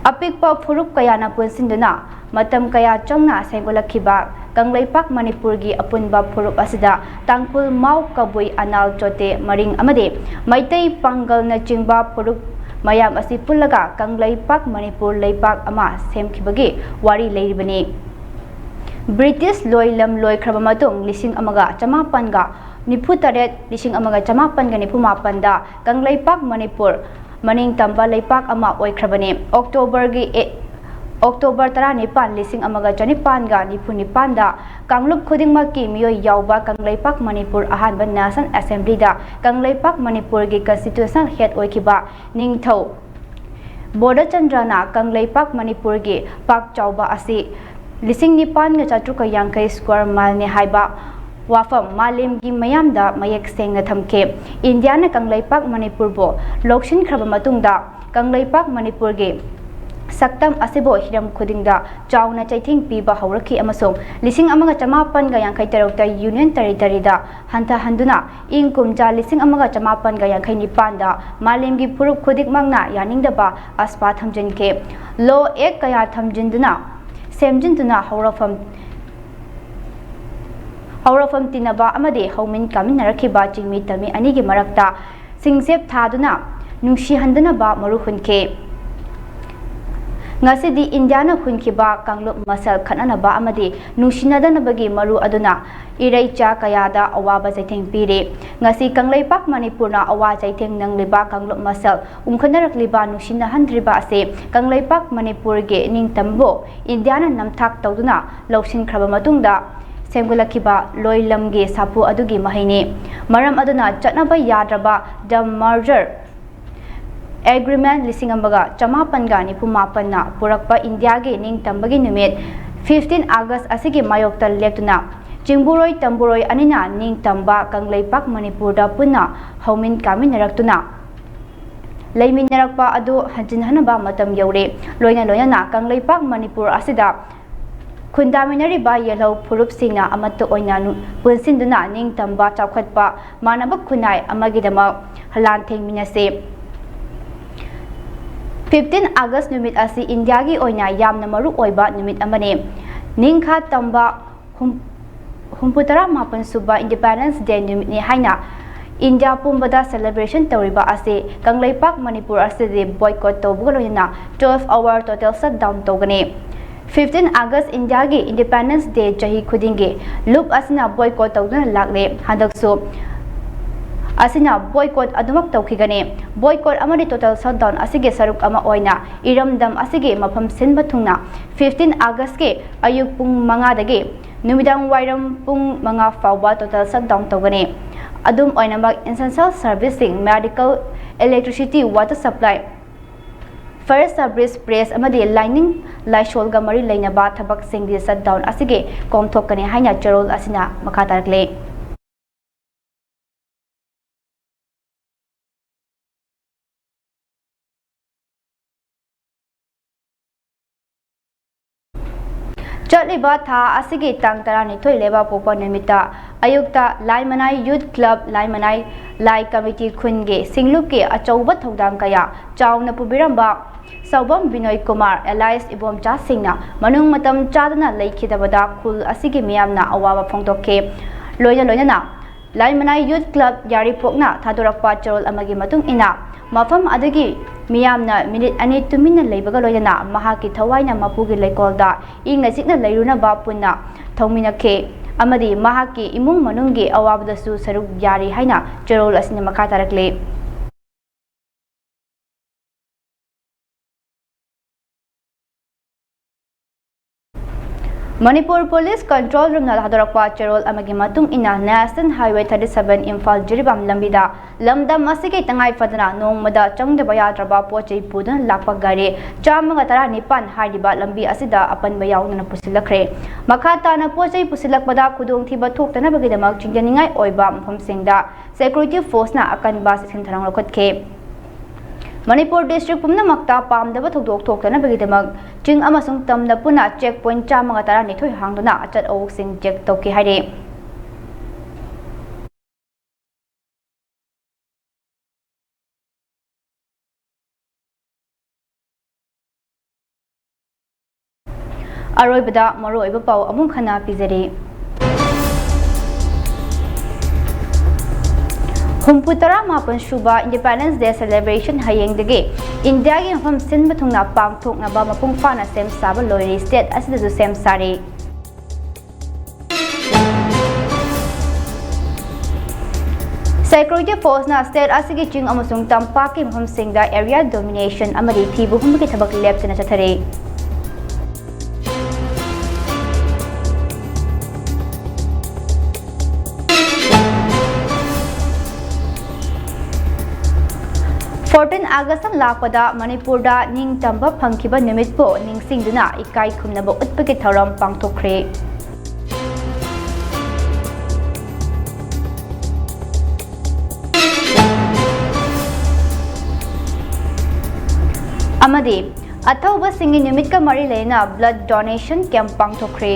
ꯑꯄꯤꯛꯄ ꯐꯨꯔꯨꯞ ꯀꯌꯥꯅ ꯄꯨꯟꯁꯤꯟꯗꯨꯅ ꯃꯇꯝ ꯀꯌꯥ ꯆꯪꯅ ꯁꯦꯝꯒꯠꯂꯛꯈꯤꯕ ꯀꯪꯂꯩꯄꯥꯛ ꯃꯅꯤꯄꯨꯔꯒꯤ ꯑꯄꯨꯟꯕ ꯐꯨꯔꯨꯞ ꯑꯁꯤꯗ ꯇꯥꯡꯈꯨꯜ, ꯃꯥꯎ, ꯀꯕꯨꯏ, ꯑꯅꯥꯜ, ꯆꯣꯇꯦ, ꯃꯔꯤꯡ ꯑꯃꯗꯤ ꯃꯩꯇꯩ, ꯄꯥꯡꯒꯜꯅꯆꯤꯡꯕ ꯐꯨꯔꯨꯞ ꯃꯌꯥꯝ ꯑꯁꯤ ꯄꯨꯜꯂꯒ ꯀꯪꯂꯩꯄꯥꯛ ꯃꯅꯤꯄꯨꯔ ꯂꯩꯄꯥꯛ ꯑꯃ ꯁꯦꯝꯈꯤꯕꯒꯤ ꯋꯥꯔꯤ ꯂꯩꯔꯤꯕꯅꯤ꯫ ꯕ꯭ꯔꯤꯇꯤꯁ ꯂꯣꯏꯂꯝ ꯂꯣꯏꯈ꯭ꯔꯕ ꯃꯇꯨꯡ ꯂꯤꯁꯤꯡ ꯑꯃꯒ ꯆꯃꯥꯄꯟꯒ ꯅꯤꯐꯨ ꯇꯔꯦꯠ, ꯂꯤꯁꯤꯡ ꯑꯃꯒ ꯆꯃꯥꯄꯟꯒ ꯅꯤꯐꯨ ꯃꯥꯄꯟꯗ ꯀꯪꯂꯩꯄꯥꯛ ꯃꯅꯤꯄꯨꯔ ꯃꯅꯤꯡ ꯇꯝꯕ ꯂꯩꯄꯥꯛ ꯑꯃ ꯑꯣꯏꯈ꯭ꯔꯕꯅꯤ꯫ ꯑꯣꯛꯇꯣꯕꯔꯒꯤ ꯑꯦ-, ꯑꯣꯛꯇꯣꯕꯔ ꯇꯔꯥꯅꯤꯄꯥꯟ, ꯂꯤꯁꯤꯡ ꯑꯃꯒ ꯆꯅꯤꯄꯥꯟꯒ ꯅꯤꯐꯨ ꯅꯤꯄꯥꯟꯗ ꯀꯥꯡꯂꯨꯞ ꯈꯨꯗꯤꯡꯃꯛꯀꯤ ꯃꯤꯑꯣꯏ ꯌꯥꯎꯕ ꯀꯪꯂꯩꯄꯥꯛ ꯃꯅꯤꯄꯨꯔ ꯑꯍꯥꯟꯕ National Assembly ꯗ ꯀꯪꯂꯩꯄꯥꯛ ꯃꯅꯤꯄꯨꯔꯒꯤ constitutional head ꯑꯣꯏꯈꯤꯕ ꯅꯤꯡꯊꯧ ꯕꯣꯙꯆꯟꯗ꯭ꯔꯅ ꯀꯪꯂꯩꯄꯥꯛ ꯃꯅꯤꯄꯨꯔꯒꯤ ꯄꯥꯛ ꯆꯥꯎꯕ ꯑꯁꯤ ꯂꯤꯁꯤꯡ ꯅꯤꯄꯥꯟꯒ ꯆꯥꯇ꯭ꯔꯨꯛꯀ ꯌꯥꯡꯈꯩ square mile ꯅꯤ ꯍꯥꯏꯕ ꯋꯥꯐꯝ ꯃꯥꯂꯦꯝꯒꯤ ꯃꯌꯥꯝꯗ ꯃꯌꯦꯛ ꯁꯦꯡꯅ ꯊꯝꯈꯤ꯫ ꯏꯟꯗꯤꯌꯥꯅ ꯀꯪꯂꯩꯄꯥꯛ ꯃꯅꯤꯄꯨꯔꯕꯨ ꯂꯧꯁꯤꯟꯈ꯭ꯔꯕ ꯃꯇꯨꯡꯗ ꯀꯪꯂꯩꯄꯥꯛ ꯃꯅꯤꯄꯨꯔꯒꯤ ꯁꯛꯇꯝ ꯑꯁꯤꯕꯨ ꯍꯤꯔꯝ ꯈꯨꯗꯤꯡꯗ ꯆꯥꯎꯅ ꯆꯩꯊꯦꯡ ꯄꯤꯕ ꯍꯧꯔꯛꯈꯤ ꯑꯃꯁꯨꯡ ꯂꯤꯁꯤꯡ ꯑꯃꯒ ꯆꯃꯥꯄꯟꯒ ꯌꯥꯡꯈꯩ ꯇꯔꯨꯛꯇ Union Territory ꯗ ꯍꯟꯊꯍꯟꯗꯨꯅ ꯏꯪ ꯀꯨꯝꯖꯥ ꯂꯤꯁꯤꯡ ꯑꯃꯒ ꯆꯃꯥꯄꯟꯒ ꯌꯥꯡꯈꯩ ꯅꯤꯄꯥꯟꯗ ꯃꯥꯂꯦꯝꯒꯤ ꯐꯨꯔꯨꯞ ꯈꯨꯗꯤꯡꯃꯛꯅ ꯌꯥꯅꯤꯡꯗꯕ ꯑꯁꯄꯥ ꯊꯝꯖꯤꯟꯈꯤ꯫ Law Act ꯀꯌꯥ ꯊꯝꯖꯤꯟꯗꯨꯅ, ꯁꯦꯝꯖꯤꯟꯗꯨꯅ ꯍꯧꯔꯛꯐꯝ, ꯍꯧꯔꯛꯐꯝ ꯇꯤꯟꯅꯕ ꯑꯃꯗꯤ ꯍꯧꯃꯤꯟ ꯀꯥꯃꯤꯟꯅꯔꯛꯈꯤꯕ ꯆꯤꯡꯃꯤ ꯇꯝꯃꯤ ꯑꯅꯤꯒꯤ ꯃꯔꯛꯇ ꯁꯤꯡꯆꯦꯞ ꯊꯥꯗꯨꯅ ꯅꯨꯡꯁꯤꯍꯟꯗꯅꯕ ꯃꯔꯨ ꯍꯨꯟꯈꯤ꯫ ꯉꯁꯤꯗꯤ ꯏꯟꯗꯤꯌꯥꯅ ꯍꯨꯟꯈꯤꯕ ꯀꯥꯡꯂꯨꯞ ꯃꯁꯦꯜ ꯈꯠꯅꯅꯕ ꯑꯃꯗꯤ ꯅꯨꯡꯁꯤꯅꯗꯅꯕꯒꯤ ꯃꯔꯨ ꯑꯗꯨꯅ ꯏꯔꯩꯆꯥ ꯀꯌꯥꯗ ꯑꯋꯥꯕ ꯆꯩꯊꯦꯡ ꯄꯤꯔꯤ꯫ ꯉꯁꯤ ꯀꯪꯂꯩꯄꯥꯛ ꯃꯅꯤꯄꯨꯔꯅ ꯑꯋꯥ ꯆꯩꯊꯦꯡ ꯅꯪꯂꯤꯕ ꯀꯥꯡꯂꯨꯞ ꯃꯁꯦꯜ ꯎꯪꯈꯠꯅꯔꯛꯂꯤꯕ ꯅꯨꯡꯁꯤꯅꯍꯟꯗ꯭ꯔꯤꯕ ꯑꯁꯤ ꯀꯪꯂꯩꯄꯥꯛ ꯃꯅꯤꯄꯨꯔꯒꯤ ꯅꯤꯡꯇꯝꯕꯨ ꯏꯟꯗꯤꯌꯥꯅ ꯅꯝꯊꯥꯛ ꯇꯧꯗꯨꯅ ꯂꯧꯁꯤꯟꯈ꯭ꯔꯕ ꯃꯇꯨꯡꯗ ꯁꯦꯝꯒꯠꯂꯛꯈꯤꯕ ꯂꯣꯏꯂꯝꯒꯤ ꯁꯥꯐꯨ ꯑꯗꯨꯒꯤ ꯃꯍꯩꯅꯤ꯫ ꯃꯔꯝ ꯑꯗꯨꯅ ꯆꯠꯅꯕ ꯌꯥꯗ꯭ꯔꯕ The Merger Agreement ꯂꯤꯁꯤꯡ ꯑꯃꯒ ꯆꯃꯥꯄꯟꯒ ꯅꯤꯐꯨ ꯃꯥꯄꯟꯅ ꯄꯨꯔꯛꯄ ꯏꯟꯗꯤꯌꯥꯒꯤ ꯅꯤꯡꯇꯝꯕꯒꯤ ꯅꯨꯃꯤꯠ fifteen August ꯑꯁꯤꯒꯤ ꯃꯥꯌꯣꯛꯇ ꯂꯦꯞꯇꯨꯅ ꯆꯤꯡꯕꯨꯔꯣꯏ ꯇꯝꯕꯨꯔꯣꯏ ꯑꯅꯤꯅ ꯅꯤꯡꯇꯝꯕ ꯀꯪꯂꯩꯄꯥꯛ ꯃꯅꯤꯄꯨꯔꯗ ꯄꯨꯟꯅ ꯍꯧꯃꯤꯟ ꯀꯥꯃꯤꯟꯅꯔꯛꯇꯨꯅ ꯂꯩꯃꯤꯟꯅꯔꯛꯄ ꯑꯗꯨ ꯍꯟꯖꯤꯟꯍꯟꯅꯕ ꯃꯇꯝ ꯌꯧꯔꯦ꯫ ꯂꯣꯏꯅ ꯂꯣꯏꯅꯅ ꯀꯪꯂꯩꯄꯥꯛ ꯃꯅꯤꯄꯨꯔ ꯑꯁꯤꯗ ꯈꯨꯟꯗꯥꯃꯤꯟꯅꯔꯤꯕ ꯌꯦꯜꯍꯧ ꯐꯨꯔꯨꯞꯁꯤꯡꯅ ꯑꯃꯠꯇ ꯑꯣꯏꯅ ꯅꯨ-, ꯄꯨꯟꯁꯤꯟꯗꯨꯅ ꯅꯤꯡꯇꯝꯕ ꯆꯥꯎꯈꯠꯄ ꯃꯥꯟꯅꯕ ꯈꯨꯟꯅꯥꯏ ꯑꯃꯒꯤꯗꯃꯛ ꯂꯥꯟꯊꯦꯡꯃꯤꯟꯅꯁꯤ꯫ Fifteen August ꯅꯨꯃꯤꯠ ꯑꯁꯤ ꯏꯟꯗꯤꯌꯥꯒꯤ ꯑꯣꯏꯅ ꯌꯥꯝꯅ ꯃꯔꯨ ꯑꯣꯏꯕ ꯅꯨꯃꯤꯠ ꯑꯃꯅꯤ꯫ ꯅꯤꯡꯈꯥ ꯇꯝꯕ ꯍꯨꯝ-, ꯍꯨꯝꯐꯨ ꯇꯔꯥ ꯃꯥꯄꯟ ꯁꯨꯕ Independence Day ꯅꯨꯃꯤꯠꯅꯤ ꯍꯥꯏꯅ ꯏꯟꯗꯤꯌꯥ ꯄꯨꯝꯕꯗ celebration ꯇꯧꯔꯤꯕ ꯑꯁꯤ ꯀꯪꯂꯩꯄꯥꯛ ꯃꯅꯤꯄꯨꯔ ꯑꯁꯤꯗꯤ boycott ꯇꯧꯕꯒ ꯂꯣꯏꯅꯅ twelve hour total shutdown ꯇꯧꯒꯅꯤ꯫ Fifteen August ꯏꯟꯗꯤꯌꯥꯒꯤ Independence Day ꯆꯍꯤ ꯈꯨꯗꯤꯡꯒꯤ ꯂꯨꯞ ꯑꯁꯤꯅ boycott ꯇꯧꯗꯨꯅ ꯂꯥꯛꯂꯦ꯫ ꯍꯟꯗꯛꯁꯨ ꯑꯁꯤꯅ boycott ꯑꯗꯨꯃꯛ ꯇꯧꯈꯤꯒꯅꯤ꯫ Boycott ꯑꯃꯗꯤ total shutdown ꯑꯁꯤꯒꯤ ꯁꯔꯨꯛ ꯑꯃ ꯑꯣꯏꯅ ꯏꯔꯝꯗꯝ ꯑꯁꯤꯒꯤ ꯃꯐꯝ ꯁꯤꯟꯕ ꯊꯨꯡꯅ fifteen August ꯀꯤ ꯑꯌꯨꯛ ꯄꯨꯡ ꯃꯉꯥꯗꯒꯤ ꯅꯨꯃꯤꯗꯥꯡ ꯋꯥꯏꯔꯝ ꯄꯨꯡ ꯃꯉꯥ ꯐꯥꯎꯕ total shutdown ꯇꯧꯒꯅꯤ꯫ ꯑꯗꯨꯝ ꯑꯣꯏꯅꯃꯛ, essential service ꯁꯤꯡ, medical, electricity, water supply, fire service, press ꯑꯃꯗꯤ ꯂꯥꯏꯅꯤꯡ ꯂꯥꯏꯁꯣꯜꯒ ꯃꯔꯤ ꯂꯩꯅꯕ ꯊꯕꯛꯁꯤꯡꯗꯤ shutdown ꯑꯁꯤꯒꯤ ꯀꯣꯝꯊꯣꯛꯀꯅꯤ ꯍꯥꯏꯅ ꯆꯦꯔꯣꯜ ꯑꯁꯤꯅ ꯃꯈꯥ ꯇꯥꯔꯛꯂꯤ꯫ ꯆꯠꯂꯤꯕ ꯊꯥ ꯑꯁꯤꯒꯤ ꯇꯥꯡ ꯇꯔꯥꯅꯤꯊꯣꯏ ꯂꯩꯕꯥꯛꯄꯣꯛꯄ ꯅꯨꯃꯤꯠꯇ ꯑꯌꯨꯛꯇ ꯂꯥꯏꯃꯅꯥꯏ Youth Club, ꯂꯥꯏꯃꯅꯥꯏ ꯂꯥꯏ ꯀꯃꯤꯇꯤ, ꯈꯨꯟꯒꯤ ꯁꯤꯡꯂꯨꯞꯀꯤ ꯑꯆꯧꯕ ꯊꯧꯗꯥꯡ ꯀꯌꯥ ꯆꯥꯎꯅ ꯄꯨꯕꯤꯔꯝꯕ ꯁꯥꯎꯕꯝ ꯕꯤꯅꯣꯏ ꯀꯨꯃꯥꯔ alias ꯏꯕꯣꯝꯆꯥꯁꯤꯡꯅ ꯃꯅꯨꯡ ꯃꯇꯝ ꯆꯥꯗꯅ ꯂꯩꯈꯤꯗꯕꯗ ꯈꯨꯜ ꯑꯁꯤꯒꯤ ꯃꯤꯌꯥꯝꯅ ꯑꯋꯥꯕ ꯐꯣꯡꯗꯣꯛꯈꯤ꯫ ꯂꯣꯏꯅ ꯂꯣꯏꯅꯅ ꯂꯥꯏꯃꯅꯥꯏ Youth Club ꯌꯥꯏꯔꯤꯄꯣꯛꯅ ꯊꯥꯗꯣꯔꯛꯄ ꯆꯦꯔꯣꯜ ꯑꯃꯒꯤ ꯃꯇꯨꯡ ꯏꯟꯅ, ꯃꯐꯝ ꯑꯗꯨꯒꯤ ꯃꯤꯌꯥꯝꯅ ꯃꯤꯅꯤꯠ ꯑꯅꯤ ꯇꯨꯃꯤꯟꯅ ꯂꯩꯕꯒ ꯂꯣꯏꯅꯅ ꯃꯍꯥꯛꯀꯤ ꯊꯋꯥꯏꯅ ꯃꯄꯨꯒꯤ ꯂꯩꯀꯣꯜꯗ ꯏꯪꯅ ꯆꯤꯛꯅ ꯂꯩꯔꯨꯅꯕ ꯄꯨꯟꯅ ꯊꯧꯃꯤꯟꯅꯈꯤ ꯑꯃꯗꯤ ꯃꯍꯥꯛꯀꯤ ꯏꯃꯨꯡ ꯃꯅꯨꯡꯒꯤ ꯑꯋꯥꯕꯗꯁꯨ ꯁꯔꯨꯛ ꯌꯥꯔꯤ ꯍꯥꯏꯅ ꯆꯦꯔꯣꯜ ꯑꯁꯤꯅ ꯃꯈꯥ ꯇꯥꯔꯛꯂꯤ꯫ ꯃꯅꯤꯄꯨꯔ ꯄꯨꯂꯤꯁ ꯀꯟꯇ꯭ꯔꯣꯜ ꯔꯨꯝꯅ ꯊꯥꯗꯣꯔꯛꯄ ꯆꯦꯔꯣꯜ ꯑꯃꯒꯤ ꯃꯇꯨꯡ ꯏꯟꯅ, national highway thirty seven Imphal Jiribam ꯂꯝꯕꯤꯗ ꯂꯝꯗꯝ ꯑꯁꯤꯒꯤ ꯇꯉꯥꯏ ꯐꯗꯅ ꯅꯣꯡꯃꯗ ꯆꯪꯗꯕ ꯌꯥꯗ꯭ꯔꯕ ꯄꯣꯠ ꯆꯩ ꯄꯨꯗꯨꯅ ꯂꯥꯛꯄ ꯒꯥꯔꯤ ꯆꯥꯝꯃꯒ ꯇꯔꯥꯅꯤꯄꯥꯟ ꯍꯥꯏꯔꯤꯕ ꯂꯝꯕꯤ ꯑꯁꯤꯗ ꯑꯄꯟꯕ ꯌꯥꯎꯗꯅ ꯄꯨꯁꯤꯜꯂꯛꯈ꯭ꯔꯦ꯫ ꯃꯈꯥ ꯇꯥꯅ ꯄꯣꯠ ꯆꯩ ꯄꯨꯁꯤꯜꯂꯛꯄꯗ ꯈꯨꯗꯣꯡꯊꯤꯕ ꯊꯣꯛꯇꯅꯕꯒꯤꯗꯃꯛ ꯆꯤꯡꯖꯅꯤꯡꯉꯥꯏ ꯑꯣꯏꯕ ꯃꯐꯝꯁꯤꯡꯗ ꯁꯦꯀ꯭ꯌꯨꯔꯤꯇꯤ ꯐꯣꯔꯁꯅ ꯑꯀꯟꯕ ꯆꯦꯛꯁꯤꯟ ꯊꯧꯔꯥꯡ ꯂꯧꯈꯠꯈꯤ꯫ ꯃꯅꯤꯄꯨꯔ ꯗꯤꯁꯇ꯭ꯔꯤꯛ ꯄꯨꯝꯅꯃꯛꯇ ꯄꯥꯝꯗꯕ ꯊꯧꯗꯣꯛ ꯊꯣꯛꯇꯅꯕꯒꯤꯗꯃꯛ ꯆꯤꯡ ꯑꯃꯁꯨꯡ ꯇꯝꯗ ꯄꯨꯟꯅ ꯆꯦꯛ ꯄꯣꯏꯟꯠ ꯆꯥꯝꯃꯒ ꯇꯔꯥꯅꯤꯊꯣꯏ ꯍꯥꯡꯗꯨꯅ ꯑꯆꯠ ꯑꯋꯣꯛꯁꯤꯡ ꯆꯦꯛ ꯇꯧꯈꯤ ꯍꯥꯏꯔꯤ꯫ ꯑꯔꯣꯏꯕꯗ ꯃꯔꯨꯑꯣꯏꯕ ꯄꯥꯎ ꯑꯃꯨꯛ ꯍꯟꯅ ꯄꯤꯖꯔꯤ꯫ ꯍꯨꯝꯐꯨ ꯇꯔꯥ ꯃꯥꯄꯟ ꯁꯨꯕ Independence Day celebration ꯍꯌꯦꯡꯗꯒꯤ ꯏꯟꯗꯤꯌꯥꯒꯤ ꯃꯐꯝ ꯁꯤꯟꯕ ꯊꯨꯡꯅ ꯄꯥꯡꯊꯣꯛꯅꯕ ꯃꯄꯨꯡ ꯐꯥꯅ ꯁꯦꯝ ꯁꯥꯕ ꯂꯣꯏꯔꯦ꯫ ꯁ꯭ꯇꯦꯠ ꯑꯁꯤꯗꯁꯨ ꯁꯦꯝ ꯁꯥꯔꯤ꯫ ꯁꯦꯀ꯭ꯌꯨꯔꯤꯇꯤ ꯐꯣꯔꯁꯅ ꯁ꯭ꯇꯦꯠ ꯑꯁꯤꯒꯤ ꯆꯤꯡ ꯑꯃꯁꯨꯡ ꯇꯝꯄꯥꯛꯀꯤ ꯃꯐꯝꯁꯤꯡꯗ ꯑꯦꯔꯤꯌꯥ ꯗꯣꯃꯤꯅꯦꯁꯟ ꯑꯃꯗꯤ ꯊꯤꯕ ꯍꯨꯝꯕꯒꯤ ꯊꯕꯛ ꯂꯦꯞꯇꯅ ꯆꯠꯊꯔꯤ꯫ ꯐꯣꯔꯇꯤꯟ ꯑꯥꯒꯁꯇ ꯂꯥꯛꯄꯗ ꯃꯅꯤꯄꯨꯔꯗ ꯅꯤꯡꯇꯝꯕ ꯐꯪꯈꯤꯕ ꯅꯨꯃꯤꯠꯄꯨ ꯅꯤꯡꯁꯤꯡꯗꯨꯅ ꯏꯀꯥꯏ ꯈꯨꯝꯅꯕ ꯎꯠꯄꯒꯤ ꯊꯧꯔꯝ ꯄꯥꯡꯊꯣꯛꯈ꯭ꯔꯦ꯫ ꯑꯃꯗꯤ ꯑꯊꯧꯕꯁꯤꯡꯒꯤ ꯅꯨꯃꯤꯠꯀ ꯃꯔꯤ ꯂꯩꯅꯅ blood donation camp ꯄꯥꯡꯊꯣꯛꯈ꯭ꯔꯦ꯫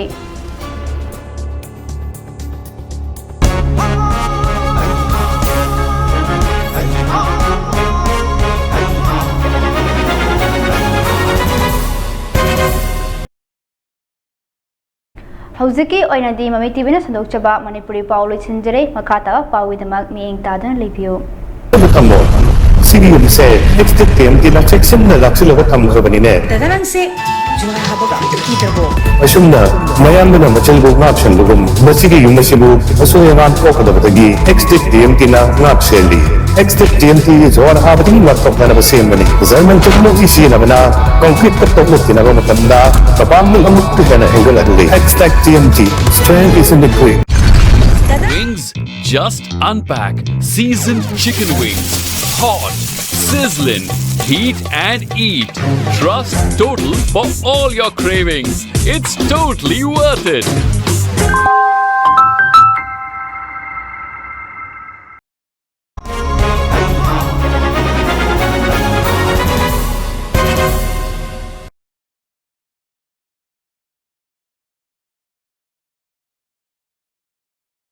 ꯍꯧꯖꯤꯛꯀꯤ ꯑꯣꯏꯅꯗꯤ ꯃꯃꯤ ꯇꯤꯚꯤꯅ ꯁꯟꯗꯣꯛꯆꯕ ꯃꯅꯤꯄꯨꯔꯤ ꯄꯥꯎ ꯂꯣꯏꯁꯤꯟꯖꯔꯦ꯫ ꯃꯈꯥ ꯇꯥꯕ ꯄꯥꯎꯒꯤꯗꯃꯛ ꯃꯤꯠꯌꯦꯡ ꯇꯥꯗꯨꯅ ꯂꯩꯕꯤꯌꯨ꯫ ꯊꯝꯃꯣ꯫ ꯁꯤꯒꯤ ꯌꯨꯝꯁꯦ ꯑꯦꯛꯁꯇꯦꯠ ꯇꯤ ꯑꯦꯝ ꯇꯤꯅ ꯆꯦꯛꯁꯤꯟꯅ ꯂꯥꯛꯁꯤꯜꯂꯒ ꯊꯝꯈ꯭ꯔꯕꯅꯤꯅꯦ꯫ ꯗꯗꯥ, ꯅꯪꯁꯦ ꯖꯨꯋꯥꯔ ꯍꯥꯕꯒ ꯑꯝꯇ ꯀꯤꯗ꯭ꯔꯕꯣ? ꯑꯁꯨꯝꯅ ꯃꯌꯥꯝꯗꯨꯅ ꯃꯆꯜꯕꯨ ꯉꯥꯛꯁꯟꯕꯒꯨꯝ, ꯃꯁꯤꯒꯤ ꯌꯨꯝ ꯑꯁꯤꯕꯨ ꯑꯁꯣꯏ ꯑꯉꯥꯝ ꯊꯣꯛꯀꯗꯕꯗꯒꯤ ꯑꯦꯛꯁꯇꯦꯠ ꯇꯤ ꯑꯦꯝ ꯇꯤꯅ ꯉꯥꯛ ꯁꯦꯜꯂꯤ꯫ X-Tech T M T ꯖꯣꯔ ꯍꯥꯕꯗꯒꯤ ꯋꯥꯊꯣꯛꯅꯅꯕ ꯁꯦꯝꯕꯅꯤ꯫ ꯖꯔꯃꯟ ꯇꯨꯛꯃꯨꯛꯀꯤ ꯁꯤꯖꯤꯟꯅꯕꯅ ꯀꯪꯀ꯭ꯔꯤꯠꯇ ꯇꯣꯛꯂꯛꯈꯤꯅꯕ ꯃꯇꯝꯗ ꯃꯄꯥꯡꯒꯜ ꯑꯃꯨꯛꯀ ꯍꯦꯟꯅ ꯍꯦꯟꯒꯠꯍꯜꯂꯤ꯫ X-Tech T M T, strength is in the grip. Wings just unpack. Seasoned chicken wings. Hot, sizzling, heat and eat. Trust Total for all your cravings. It's totally worth it.